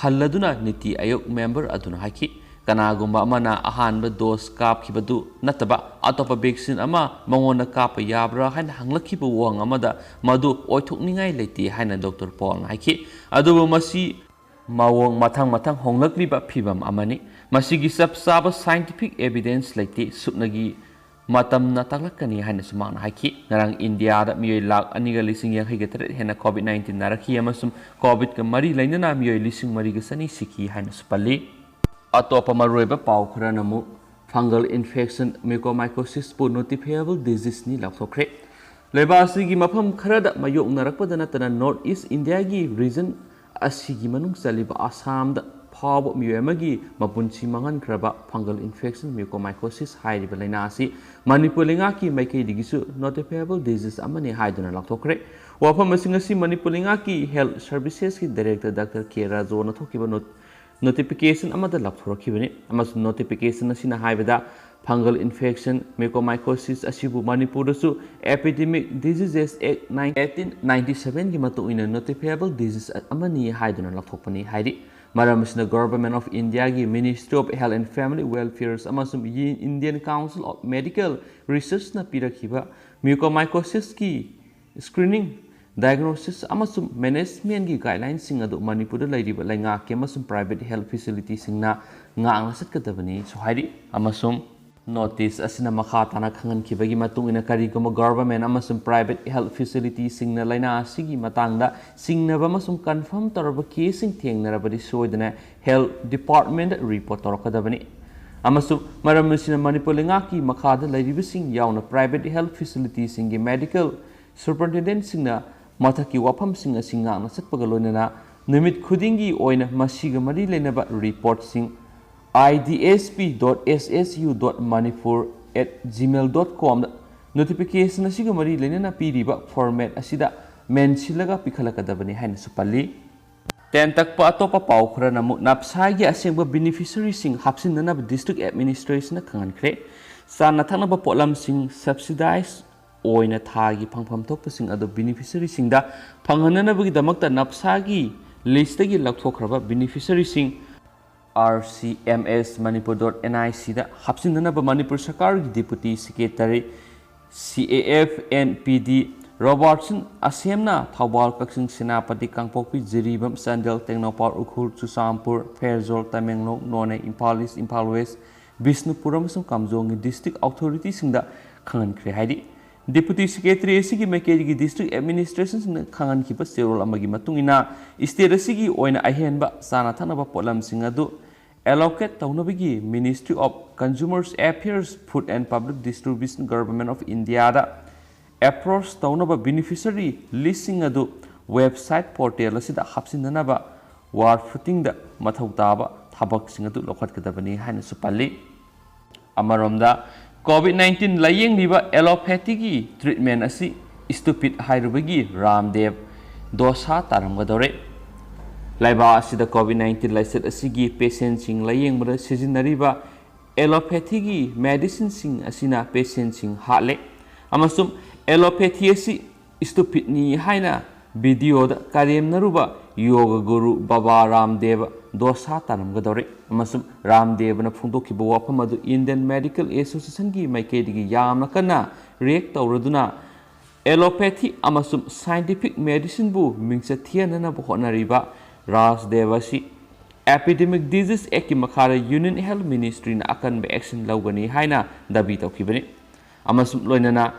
ꯍꯜꯂꯗꯨꯅ ꯅꯤꯇꯤ ꯑꯌꯣꯒ ꯃꯦꯝꯕꯔ ꯑꯗꯨꯅ ꯍꯥꯏꯈꯤ꯫ ꯀꯅꯥꯒꯨꯝꯕ ꯑꯃꯅ ꯑꯍꯥꯟꯕ ꯗꯣꯁ ꯀꯥꯞꯈꯤꯕꯗꯨ ꯅꯠꯇꯕ ꯑꯇꯣꯞꯄ ꯚꯦꯛꯁꯤꯟ ꯑꯃ ꯃꯉꯣꯟꯗ ꯀꯥꯞꯄ ꯌꯥꯕ꯭ꯔꯥ ꯍꯥꯏꯅ ꯍꯪꯂꯛꯈꯤꯕ ꯋꯥꯍꯪ ꯑꯃꯗ ꯃꯗꯨ ꯑꯣꯏꯊꯣꯛꯅꯤꯡꯉꯥꯏ ꯂꯩꯇꯦ ꯍꯥꯏꯅ ꯗꯣꯛꯇꯔ ꯄꯣꯜꯅ ꯍꯥꯏꯈꯤ꯫ ꯑꯗꯨꯕꯨ ꯃꯁꯤ ꯃꯑꯣꯡ ꯃꯊꯪ ꯃꯊꯪ ꯍꯣꯡꯂꯛꯂꯤꯕ ꯐꯤꯚꯝ ꯑꯃꯅꯤ꯫ ꯃꯁꯤꯒꯤ ꯆꯞ ꯆꯥꯕ ꯁꯥꯏꯟꯇꯤꯐꯤꯛ ꯑꯦꯚꯤꯗꯦꯟꯁ ꯂꯩꯇꯦ꯫ ꯁꯨꯞꯅꯒꯤ ꯃꯇꯝꯅ ꯇꯥꯛꯂꯛꯀꯅꯤ ꯍꯥꯏꯅꯁꯨ ꯃꯍꯥꯛꯅ ꯍꯥꯏꯈꯤ꯫ ꯉꯔꯥꯡ ꯏꯟꯗꯤꯌꯥꯗ ꯃꯤꯑꯣꯏ ꯂꯥꯈ ꯑꯅꯤꯒ ꯂꯤꯁꯤꯡ ꯌꯥꯡꯈꯩꯒ ꯇꯔꯦꯠ ꯍꯦꯟꯅ ꯀꯣꯚꯤꯗ ꯅꯥꯏꯟꯇꯤꯟ ꯅꯥꯔꯛꯈꯤ ꯑꯃꯁꯨꯡ ꯀꯣꯚꯤꯗꯀ ꯃꯔꯤ ꯂꯩꯅꯅ ꯃꯤꯑꯣꯏ ꯂꯤꯁꯤꯡ ꯃꯔꯤꯒ ꯆꯅꯤ ꯁꯤꯈꯤ ꯍꯥꯏꯅꯁꯨ ꯄꯜꯂꯤ꯫ ꯑꯇꯣꯞꯄ ꯃꯔꯨꯑꯣꯏꯕ ꯄꯥꯎ ꯈꯔꯅ ꯑꯃꯨꯛ ꯐꯪꯒꯜ ꯏꯟꯐꯦꯛꯁꯟ ꯃ꯭ꯌꯨꯀꯣꯃꯥꯏꯀꯣꯁꯤꯁꯄꯨ ꯅꯣꯇꯤꯐꯥꯏꯑꯦꯕꯜ ꯗꯤꯖꯤꯖꯅꯤ ꯂꯥꯎꯊꯣꯛꯈ꯭ꯔꯦ꯫ ꯂꯩꯕꯥꯛ ꯑꯁꯤꯒꯤ ꯃꯐꯝ ꯈꯔꯗ ꯃꯥꯌꯣꯛꯅꯔꯛꯄꯗ ꯅꯠꯇꯅ ꯅꯣꯔꯠ ꯏꯁ ꯏꯟꯗꯤꯌꯥꯒꯤ ꯔꯤꯖꯟ ꯑꯁꯤꯒꯤ ꯃꯅꯨꯡ ꯆꯜꯂꯤꯕ ꯑꯁꯥꯝꯗ ꯐꯥꯎꯕ ꯃꯤꯑꯣꯏ ꯑꯃꯒꯤ ꯃꯄꯨꯟꯁꯤ ꯃꯥꯡꯍꯟꯈ꯭ꯔꯕ ꯐꯪꯒꯜ ꯏꯟꯐꯦꯛꯁꯟ ꯃ꯭ꯌꯨꯀꯣꯃꯥꯏꯀꯣꯁꯤꯁ ꯍꯥꯏꯔꯤꯕ ꯂꯥꯏꯅꯥ ꯑꯁꯤ ꯃꯅꯤꯄꯨꯔ ꯂꯩꯉꯥꯛꯀꯤ ꯃꯥꯏꯀꯩꯗꯒꯤꯁꯨ ꯅꯣꯇꯤꯐꯥꯏꯑꯦꯕꯜ ꯗꯤꯖꯤꯖ ꯑꯃꯅꯤ ꯍꯥꯏꯗꯨꯅ ꯂꯥꯎꯊꯣꯛꯈ꯭ꯔꯦ꯫ ꯋꯥꯐꯝ ꯑꯁꯤꯡ ꯑꯁꯤ ꯃꯅꯤꯄꯨꯔ ꯂꯩꯉꯥꯛꯀꯤ ꯍꯦꯜꯊ ꯁꯔꯚꯤꯁꯦꯁꯀꯤ ꯗꯥꯏꯔꯦꯛꯇꯔ ꯗꯥꯛꯇꯔ ꯀꯦ ꯔꯥꯖꯣꯅ ꯊꯣꯛꯈꯤꯕ ꯅꯣ-, ꯅꯣꯇꯤꯐꯤꯀꯦꯁꯟ ꯑꯃꯗ ꯂꯥꯎꯊꯣꯔꯛꯈꯤꯕꯅꯤ ꯑꯃꯁꯨꯡ ꯅꯣꯇꯤꯐꯤꯀꯦꯁꯟ ꯑꯁꯤꯅ ꯍꯥꯏꯕꯗ ꯐꯪꯒꯜ ꯏꯟꯐꯦꯛꯁꯟ ꯃ꯭ꯌꯨꯀꯣꯃꯥꯏꯀꯣꯁꯤꯁ ꯑꯁꯤꯕꯨ ꯃꯅꯤꯄꯨꯔꯗꯁꯨ ꯑꯦꯄꯤꯗꯦꯃꯤꯛ ꯗꯤꯖꯤꯖꯦꯁ ꯑꯦꯛ ꯑꯩꯠꯇꯤꯟ ꯅꯥꯏꯟꯇꯤ ꯁꯚꯦꯟꯒꯤ ꯃꯇꯨꯡ ꯏꯟꯅ ꯅꯣꯇꯤꯐꯥꯏꯑꯦꯕꯜ ꯗꯤꯖꯤꯖ ꯑꯃꯅꯤ ꯍꯥꯏꯗꯨꯅ ꯂꯥꯎꯊꯣꯛꯄꯅꯤ ꯍꯥꯏꯔꯤ꯫ ꯃꯔꯝ ꯑꯁꯤꯅ ꯒꯣꯚꯔꯟꯃꯦꯟꯠ ꯑꯣꯐ ꯏꯟꯗꯤꯌꯥꯒꯤ ministry of health and family welfare's ꯑꯃꯁꯨꯡ ꯏꯟꯗꯤꯌꯟ ꯀꯥꯎꯟꯁꯤꯜ ꯑꯣꯐ ꯃꯦꯗꯤꯀꯦꯜ ꯔꯤꯁꯔꯆꯅ ꯄꯤꯔꯛꯈꯤꯕ ꯃ꯭ꯌꯨꯀꯣꯃꯥꯏꯀꯣꯁꯤꯁꯀꯤ ꯁ꯭ꯀ꯭ꯔꯤꯅꯤꯡ, ꯗꯥꯏꯒꯅꯣꯁꯤꯁ ꯑꯃꯁꯨꯡ ꯃꯦꯅꯦꯖꯃꯦꯟꯠꯒꯤ ꯒꯥꯏꯗꯂꯥꯏꯟꯁꯤꯡ ꯑꯗꯨ ꯃꯅꯤꯄꯨꯔꯗ ꯂꯩꯔꯤꯕ ꯂꯩꯉꯥꯛꯀꯤ ꯑꯃꯁꯨꯡ ꯄ꯭ꯔꯥꯏꯚꯦꯠ ꯍꯦꯜꯊ ꯐꯦꯁꯤꯂꯤꯇꯤꯁꯤꯡꯅ ꯉꯥꯛꯅ ꯆꯠꯀꯗꯕꯅꯤꯁꯨ ꯍꯥꯏꯔꯤ꯫ ꯑꯃꯁꯨꯡ ꯅꯣꯇꯤꯁ ꯑꯁꯤꯅ ꯃꯈꯥ ꯇꯥꯅ ꯈꯪꯍꯟꯈꯤꯕꯒꯤ ꯃꯇꯨꯡ ꯏꯟꯅ, ꯀꯔꯤꯒꯨꯝꯕ ꯒꯣꯚꯔꯟꯃꯦꯟꯠ ꯑꯃꯁꯨꯡ ꯄ꯭ꯔꯥꯏꯚꯦꯠ ꯍꯦꯜꯊ ꯐꯦꯁꯤꯂꯤꯇꯤꯁꯤꯡꯅ ꯂꯥꯏꯅꯥ ꯑꯁꯤꯒꯤ ꯃꯇꯥꯡꯗ ꯆꯤꯡꯅꯕ ꯑꯃꯁꯨꯡ ꯀꯟꯐꯥꯔꯝ ꯇꯧꯔꯕ ꯀꯦꯁꯁꯤꯡ ꯊꯦꯡꯅꯔꯕꯗꯤ, ꯁꯣꯏꯗꯅ ꯍꯦꯜꯊ ꯗꯤꯄꯥꯔꯠꯃꯦꯟꯠꯇ ꯔꯤꯄꯣꯔꯠ ꯇꯧꯔꯛꯀꯗꯕꯅꯤ꯫ ꯑꯃꯁꯨꯡ ꯃꯔꯝ ꯑꯁꯤꯅ ꯃꯅꯤꯄꯨꯔ ꯂꯩꯉꯥꯛꯀꯤ ꯃꯈꯥꯗ ꯂꯩꯔꯤꯕꯁꯤꯡ ꯌꯥꯎꯅ ꯄ꯭ꯔꯥꯏꯚꯦꯠ ꯍꯦꯜꯊ ꯐꯦꯁꯤꯂꯤꯇꯤꯁꯤꯡꯒꯤ ꯃꯦꯗꯤꯀꯦꯜ ꯁꯨꯄꯔꯤꯟꯇꯦꯟꯗꯦꯟꯠꯁꯤꯡꯅ ꯃꯊꯛꯀꯤ ꯋꯥꯐꯝꯁꯤꯡ ꯑꯁꯤ ꯉꯥꯛꯅ ꯆꯠꯄꯒ ꯂꯣꯏꯅꯅ ꯅꯨꯃꯤꯠ ꯈꯨꯗꯤꯡꯒꯤ ꯑꯣꯏꯅ ꯃꯁꯤꯒ ꯃꯔꯤ ꯂꯩꯅꯕ ꯔꯤꯄꯣꯔꯠꯁꯤꯡ I D S P dot S S U dot manipur at gmail dot com the notification ꯑꯁꯤꯒ ꯃꯔꯤ ꯂꯩꯅꯅ ꯄꯤꯔꯤꯕ ꯐꯣꯔꯃꯦꯠ ꯑꯁꯤꯗ ꯃꯦꯟꯁꯤꯜꯂꯒ ꯄꯤꯈꯠꯂꯛꯀꯗꯕꯅꯤ ꯍꯥꯏꯅꯁꯨ ꯄꯜꯂꯤ꯫ ꯇꯦꯟ ꯇꯛꯄ ꯑꯇꯣꯞꯄ ꯄꯥꯎ ꯈꯔꯅ ꯑꯃꯨꯛ ꯅꯞꯁꯥꯒꯤ ꯑꯁꯦꯡꯕ ꯕꯦꯅꯤꯐꯤꯁꯔꯤꯁꯤꯡ ꯍꯥꯞꯆꯤꯟꯅꯅꯕ ꯗꯤꯁꯇ꯭ꯔꯤꯛ ꯑꯦꯗꯃꯤꯅꯤꯁꯇ꯭ꯔꯦꯁꯟꯅ ꯈꯪꯍꯟꯈ꯭ꯔꯦ꯫ ꯆꯥꯅ ꯊꯛꯅꯕ ꯄꯣꯠꯂꯝꯁꯤꯡ ꯁꯕꯁꯤꯗꯥꯏꯖ ꯑꯣꯏꯅ ꯊꯥꯒꯤ ꯐꯪꯐꯝ ꯊꯣꯛꯄꯁꯤꯡ ꯑꯗꯨ ꯕꯦꯅꯤꯐꯤꯁꯔꯤꯁꯤꯡꯗ ꯐꯪꯍꯟꯅꯅꯕꯒꯤꯗꯃꯛꯇ ꯅꯞꯁꯥꯒꯤ ꯂꯤꯁꯇꯒꯤ ꯂꯧꯊꯣꯛꯈ꯭ꯔꯕ ꯕꯦꯅꯤꯐꯤꯁꯔꯤꯁꯤꯡ R C M S Manipur dot N I C ꯗ ꯍꯥꯞꯆꯤꯟꯅꯅꯕ ꯃꯅꯤꯄꯨꯔ ꯁꯔꯀꯥꯔꯒꯤ deputy secretary C A F N P D Robertson ꯑꯁꯦꯝꯅ ꯊꯧꯕꯥꯜ, ꯀꯛꯆꯤꯡ, ꯁꯦꯅꯥꯄꯇꯤ, ꯀꯥꯡꯄꯣꯛꯄꯤ, ꯖꯤꯔꯤꯕꯥꯝ, ꯆꯥꯟꯗꯦꯜ, ꯇꯦꯡꯅꯧꯄꯜ, ꯎꯈ꯭ꯔꯨꯜ, ꯆꯨꯔꯆꯥꯟꯄꯨꯔ, ꯐꯦꯔꯖꯣꯜ, ꯇꯃꯦꯡꯂꯣꯡ, ꯅꯣꯅꯦ, ꯏꯝꯐꯥꯜ ꯏꯁ, ꯏꯝꯐꯥꯜ ꯋꯦꯁ, ꯕꯤꯁꯅꯨꯄꯨꯔ ꯑꯃꯁꯨꯡ ꯀꯥꯝꯖꯣꯡꯒꯤ ꯗꯤꯁꯇ꯭ꯔꯤꯛ ꯑꯣꯊꯣꯔꯤꯇꯤꯁꯤꯡꯗ ꯈꯪꯍꯟꯈ꯭ꯔꯦ ꯍꯥꯏꯔꯤ꯫ ꯗꯤꯄꯨꯇꯤ ꯁꯦꯀ꯭ꯔꯦꯇꯔꯤ ꯑꯁꯤꯒꯤ ꯃꯥꯏꯀꯩꯗꯒꯤ ꯗꯤꯁꯇ꯭ꯔꯤꯛ ꯑꯦꯗꯃꯤꯅꯤꯁꯇ꯭ꯔꯦꯁꯟꯁꯤꯡꯅ ꯈꯪꯍꯟꯈꯤꯕ ꯆꯦꯔꯣꯜ ꯑꯃꯒꯤ ꯃꯇꯨꯡ ꯏꯟꯅ, ꯁ꯭ꯇꯦꯠ ꯑꯁꯤꯒꯤ ꯑꯣꯏꯅ ꯑꯍꯦꯟꯕ ꯆꯥꯅ ꯊꯛꯅꯕ ꯄꯣꯠꯂꯝꯁꯤꯡ ꯑꯗꯨ ꯑꯦꯂꯣꯀꯦꯠ ꯇꯧꯅꯕꯒꯤ Ministry of Consumers Affairs, Food and Public Distribution, Government of India the approach ꯇꯧꯅꯕ ꯕꯦꯅꯤꯐꯤꯁꯔꯤ ꯂꯤꯁꯁꯤꯡ ꯑꯗꯨ ꯋꯦꯕꯁꯥꯏꯠ ꯄꯣꯔꯇꯦꯜ ꯑꯁꯤꯗ ꯍꯥꯞꯆꯤꯟꯅꯅꯕ ꯋꯥꯔ ꯐꯨꯇꯤꯡꯗ ꯃꯊꯧ ꯇꯥꯕ ꯊꯕꯛꯁꯤꯡ ꯑꯗꯨ ꯂꯧꯈꯠꯀꯗꯕꯅꯤ ꯍꯥꯏꯅꯁꯨ ꯄꯜꯂꯤ꯫ ꯑꯃꯔꯣꯝꯗ, ꯀꯣꯚꯤꯗ ꯅꯥꯏꯟꯇꯤꯟ ꯂꯥꯌꯦꯡꯂꯤꯕ ꯑꯦꯂꯣꯄꯦꯊꯤꯒꯤ ꯇ꯭ꯔꯤꯠꯃꯦꯟ ꯑꯁꯤ ꯁ꯭ꯇꯨꯄꯤꯗ ꯍꯥꯏꯔꯨꯕꯒꯤ ꯔꯥꯝꯗꯦꯕ ꯗꯣꯁꯥ ꯇꯥꯔꯝꯒꯗꯧꯔꯦ꯫ ꯂꯩꯕꯥꯛ ꯑꯁꯤꯗ ꯀꯣꯚꯤꯗ ꯅꯥꯏꯟꯇꯤꯟ ꯂꯥꯏꯆꯠ ꯑꯁꯤꯒꯤ ꯄꯦꯁꯦꯟꯁꯤꯡ ꯂꯥꯌꯦꯡꯕꯗ ꯁꯤꯖꯤꯟꯅꯔꯤꯕ ꯑꯦꯂꯣꯄꯦꯊꯤꯒꯤ ꯃꯦꯗꯤꯁꯤꯟꯁꯤꯡ ꯑꯁꯤꯅ ꯄꯦꯁꯦꯟꯁꯤꯡ ꯍꯥꯠꯂꯦ, ꯑꯃꯁꯨꯡ ꯑꯦꯂꯣꯄꯦꯊꯤ ꯑꯁꯤ ꯁ꯭ꯇꯨꯄꯤꯗꯅꯤ ꯍꯥꯏꯅ ꯚꯤꯗꯤꯑꯣꯗ ꯀꯔꯦꯝꯅꯔꯨꯕ ꯌꯣꯒ ꯒꯨꯔꯨ ꯕꯕꯥ ꯔꯥꯝꯗꯦꯕ ꯗꯣꯁꯥ ꯇꯥꯔꯝꯒꯗꯧꯔꯦ, ꯑꯃꯁꯨꯡ ꯔꯥꯝꯗꯦꯕꯅ ꯐꯣꯡꯗꯣꯛꯈꯤꯕ ꯋꯥꯐꯝ ꯑꯗꯨ ꯏꯟꯗꯤꯌꯟ ꯃꯦꯗꯤꯀꯦꯜ ꯑꯦꯁꯣꯁꯤꯌꯦꯁꯟꯒꯤ ꯃꯥꯏꯀꯩꯗꯒꯤ ꯌꯥꯝꯅ ꯀꯟꯅ ꯔꯤꯌꯦꯛ ꯇꯧꯔꯗꯨꯅ, ꯑꯦꯂꯣꯄꯦꯊꯤ ꯑꯃꯁꯨꯡ ꯁꯥꯏꯟꯇꯤꯐꯤꯛ ꯃꯦꯗꯤꯁꯤꯟꯕꯨ ꯃꯤꯡꯆꯠ ꯊꯤꯍꯟꯅꯅꯕ ꯍꯣꯠꯅꯔꯤꯕ ꯔꯥꯖꯗꯦꯕ ꯑꯁꯤ ꯑꯦꯄꯤꯗꯦꯃꯤꯛ ꯗꯤꯖꯤꯖ ꯑꯦꯛꯀꯤ ꯃꯈꯥꯗ ꯌꯨꯅꯤꯌꯟ ꯍꯦꯜꯊ ꯃꯤꯅꯤꯁꯇ꯭ꯔꯤꯅ ꯑꯀꯟꯕ ꯑꯦꯛꯁꯟ ꯂꯧꯒꯅꯤ ꯍꯥꯏꯅ ꯗꯥꯕꯤ ꯇꯧꯈꯤꯕꯅꯤ, ꯑꯃꯁꯨꯡ ꯂꯣꯏꯅꯅ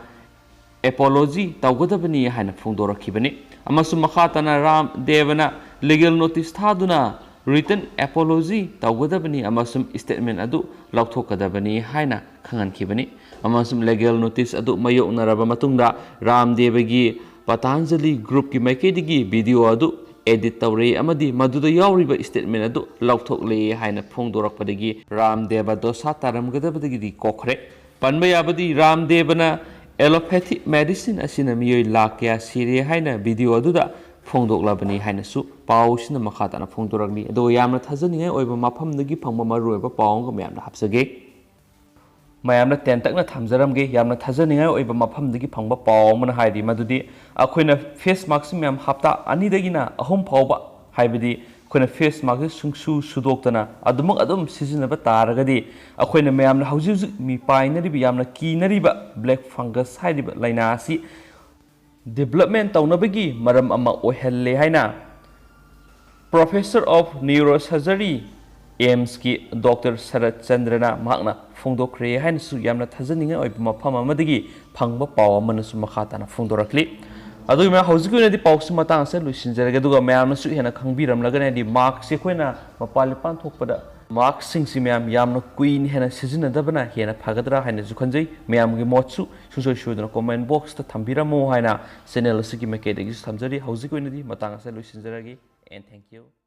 ꯑꯦꯄꯣꯂꯣꯖꯤ ꯇꯧꯒꯗꯕꯅꯤ ꯍꯥꯏꯅ ꯐꯣꯡꯗꯣꯔꯛꯈꯤꯕꯅꯤ꯫ ꯑꯃꯁꯨꯡ ꯃꯈꯥ ꯇꯥꯅ ꯔꯥꯝꯗꯦꯕꯅ ꯂꯤꯒꯦꯜ ꯅꯣꯇꯤꯁ ꯊꯥꯗꯨꯅ ꯔꯤꯇꯟ ꯑꯦꯄꯣꯂꯣꯖꯤ ꯇꯧꯒꯗꯕꯅꯤ ꯑꯃꯁꯨꯡ ꯁ꯭ꯇꯦꯠꯃꯦꯟ ꯑꯗꯨ ꯂꯧꯊꯣꯛꯀꯗꯕꯅꯤ ꯍꯥꯏꯅ ꯈꯪꯍꯟꯈꯤꯕꯅꯤ꯫ ꯑꯃꯁꯨꯡ ꯂꯤꯒꯦꯜ ꯅꯣꯇꯤꯁ ꯑꯗꯨ ꯃꯥꯌꯣꯛꯅꯔꯕ ꯃꯇꯨꯡꯗ, ꯔꯥꯝꯗꯦꯕꯒꯤ ꯄꯇꯥꯟꯖꯂꯤ ꯒ꯭ꯔꯨꯞꯀꯤ ꯃꯥꯏꯀꯩꯗꯒꯤ ꯚꯤꯗꯤꯑꯣ ꯑꯗꯨ ꯑꯦꯗꯤꯠ ꯇꯧꯔꯦ ꯑꯃꯗꯤ ꯃꯗꯨꯗ ꯌꯥꯎꯔꯤꯕ ꯁ꯭ꯇꯦꯠꯃꯦꯟ ꯑꯗꯨ ꯂꯧꯊꯣꯛꯂꯦ ꯍꯥꯏꯅ ꯐꯣꯡꯗꯣꯔꯛꯄꯗꯒꯤ ꯔꯥꯝꯗꯦꯕ ꯗꯣꯁꯥ ꯇꯥꯔꯝꯒꯗꯕꯗꯒꯤꯗꯤ ꯀꯣꯛꯈ꯭ꯔꯦ꯫ ꯄꯟꯕ ꯌꯥꯕꯗꯤ, ꯔꯥꯝꯗꯦꯕꯅ ꯑꯦꯂꯣꯄꯦꯊꯤ ꯃꯦꯗꯤꯁꯤꯟ ꯑꯁꯤꯅ ꯃꯤꯑꯣꯏ ꯂꯥꯈ ꯀꯌꯥ ꯁꯤꯔꯦ ꯍꯥꯏꯅ ꯚꯤꯗꯤꯑꯣ ꯑꯗꯨꯗ ꯐꯣꯡꯗꯣꯛꯂꯕꯅꯤ ꯍꯥꯏꯅꯁꯨ ꯄꯥꯎꯁꯤꯅ ꯃꯈꯥ ꯇꯥꯅ ꯐꯣꯡꯗꯣꯔꯛꯂꯤ꯫ ꯑꯗꯨꯒ ꯌꯥꯝꯅ ꯊꯥꯖꯅꯤꯡꯉꯥꯏ ꯑꯣꯏꯕ ꯃꯐꯝꯗꯒꯤ ꯐꯪꯕ ꯃꯔꯨꯑꯣꯏꯕ ꯄꯥꯎ ꯑꯃꯒ ꯃꯌꯥꯝꯗ ꯍꯥꯞꯆꯒꯦ꯫ ꯃꯌꯥꯝꯅ ꯇꯦꯟꯇꯛꯅ ꯊꯝꯖꯔꯝꯒꯦ꯫ ꯌꯥꯝꯅ ꯊꯥꯖꯅꯤꯡꯉꯥꯏ ꯑꯣꯏꯕ ꯃꯐꯝꯗꯒꯤ ꯐꯪꯕ ꯄꯥꯎ ꯑꯃꯅ ꯍꯥꯏꯔꯤ ꯃꯗꯨꯗꯤ ꯑꯩꯈꯣꯏꯅ ꯐꯦꯁ ꯃꯥꯛꯁꯤ ꯃꯌꯥꯝ ꯍꯞꯇꯥ ꯑꯅꯤꯗꯒꯤꯅ ꯑꯍꯨꯝ ꯐꯥꯎꯕ, ꯍꯥꯏꯕꯗꯤ ꯑꯩꯈꯣꯏꯅ ꯐꯦꯁ ꯃꯥꯛꯁꯤ ꯁꯨꯡꯁꯨ ꯁꯨꯗꯣꯛꯇꯅ ꯑꯗꯨꯃꯛ ꯑꯗꯨꯝ ꯁꯤꯖꯤꯟꯅꯕ ꯇꯥꯔꯒꯗꯤ, ꯑꯩꯈꯣꯏꯅ ꯃꯌꯥꯝꯅ ꯍꯧꯖꯤꯛ ꯍꯧꯖꯤꯛ ꯃꯤꯄꯥꯏꯅꯔꯤꯕ, ꯌꯥꯝꯅ ꯀꯤꯅꯔꯤꯕ ꯕ꯭ꯂꯦꯛ ꯐꯪꯒꯁ ꯍꯥꯏꯔꯤꯕ ꯂꯥꯏꯅꯥ ꯑꯁꯤ ꯗꯤꯕ꯭ꯂꯞꯃꯦꯟ ꯇꯧꯅꯕꯒꯤ ꯃꯔꯝ ꯑꯃ ꯑꯣꯏꯍꯜꯂꯦ ꯍꯥꯏꯅ Professor of Neurosurgery, ꯑꯦꯝꯁꯀꯤ ꯗꯣꯛꯇꯔ ꯁꯔꯠ ꯆꯟꯗ꯭ꯔꯅ ꯃꯍꯥꯛꯅ ꯐꯣꯡꯗꯣꯛꯈ꯭ꯔꯦ ꯍꯥꯏꯅꯁꯨ ꯌꯥꯝꯅ ꯊꯥꯖꯅꯤꯡꯉꯥꯏ ꯑꯣꯏꯕ ꯃꯐꯝ ꯑꯃꯗꯒꯤ ꯐꯪꯕ ꯄꯥꯎ ꯑꯃꯅꯁꯨ ꯃꯈꯥ ꯇꯥꯅ ꯐꯣꯡꯗꯣꯔꯛꯂꯤ꯫ ꯑꯗꯨꯒꯤ ꯃꯌꯥꯝ ꯍꯧꯖꯤꯛꯀꯤ ꯑꯣꯏꯅꯗꯤ ꯄꯥꯎꯁꯤ ꯃꯇꯥꯡ ꯑꯁꯤꯗ ꯂꯣꯏꯁꯤꯟꯖꯔꯒꯦ꯫ ꯑꯗꯨꯒ ꯃꯌꯥꯝꯅꯁꯨ ꯍꯦꯟꯅ ꯈꯪꯕꯤꯔꯝꯂꯒꯅꯤ, ꯍꯥꯏꯗꯤ ꯃꯥꯛꯁꯤ ꯑꯩꯈꯣꯏꯅ ꯃꯄꯥꯟ ꯂꯤꯄꯥꯟ ꯊꯣꯛꯄꯗ ꯃꯥꯛꯁꯤꯡꯁꯤ ꯃꯌꯥꯝ ꯌꯥꯝꯅ ꯀꯨꯏꯅ ꯍꯦꯟꯅ ꯁꯤꯖꯤꯟꯅꯗꯕꯅ ꯍꯦꯟꯅ ꯐꯒꯗ꯭ꯔꯥ ꯍꯥꯏꯅꯁꯨ ꯈꯟꯖꯩ꯫ ꯃꯌꯥꯝꯒꯤ ꯃꯣꯠꯁꯨ ꯁꯨꯡꯁꯣꯏ ꯁꯣꯏꯗꯅ ꯀꯣꯃꯦꯟ ꯕꯣꯛꯁꯇ ꯊꯝꯕꯤꯔꯝꯃꯨ ꯍꯥꯏꯅ ꯆꯦꯅꯦꯜ ꯑꯁꯤꯒꯤ ꯃꯥꯏꯀꯩꯗꯒꯤꯁꯨ ꯊꯝꯖꯔꯤ꯫ ꯍꯧꯖꯤꯛꯀꯤ ꯑꯣꯏꯅꯗꯤ ꯃꯇꯥꯡ ꯑꯁꯤꯗ ꯂꯣꯏꯁꯤꯟꯖꯔꯒꯦ꯫ And thank you.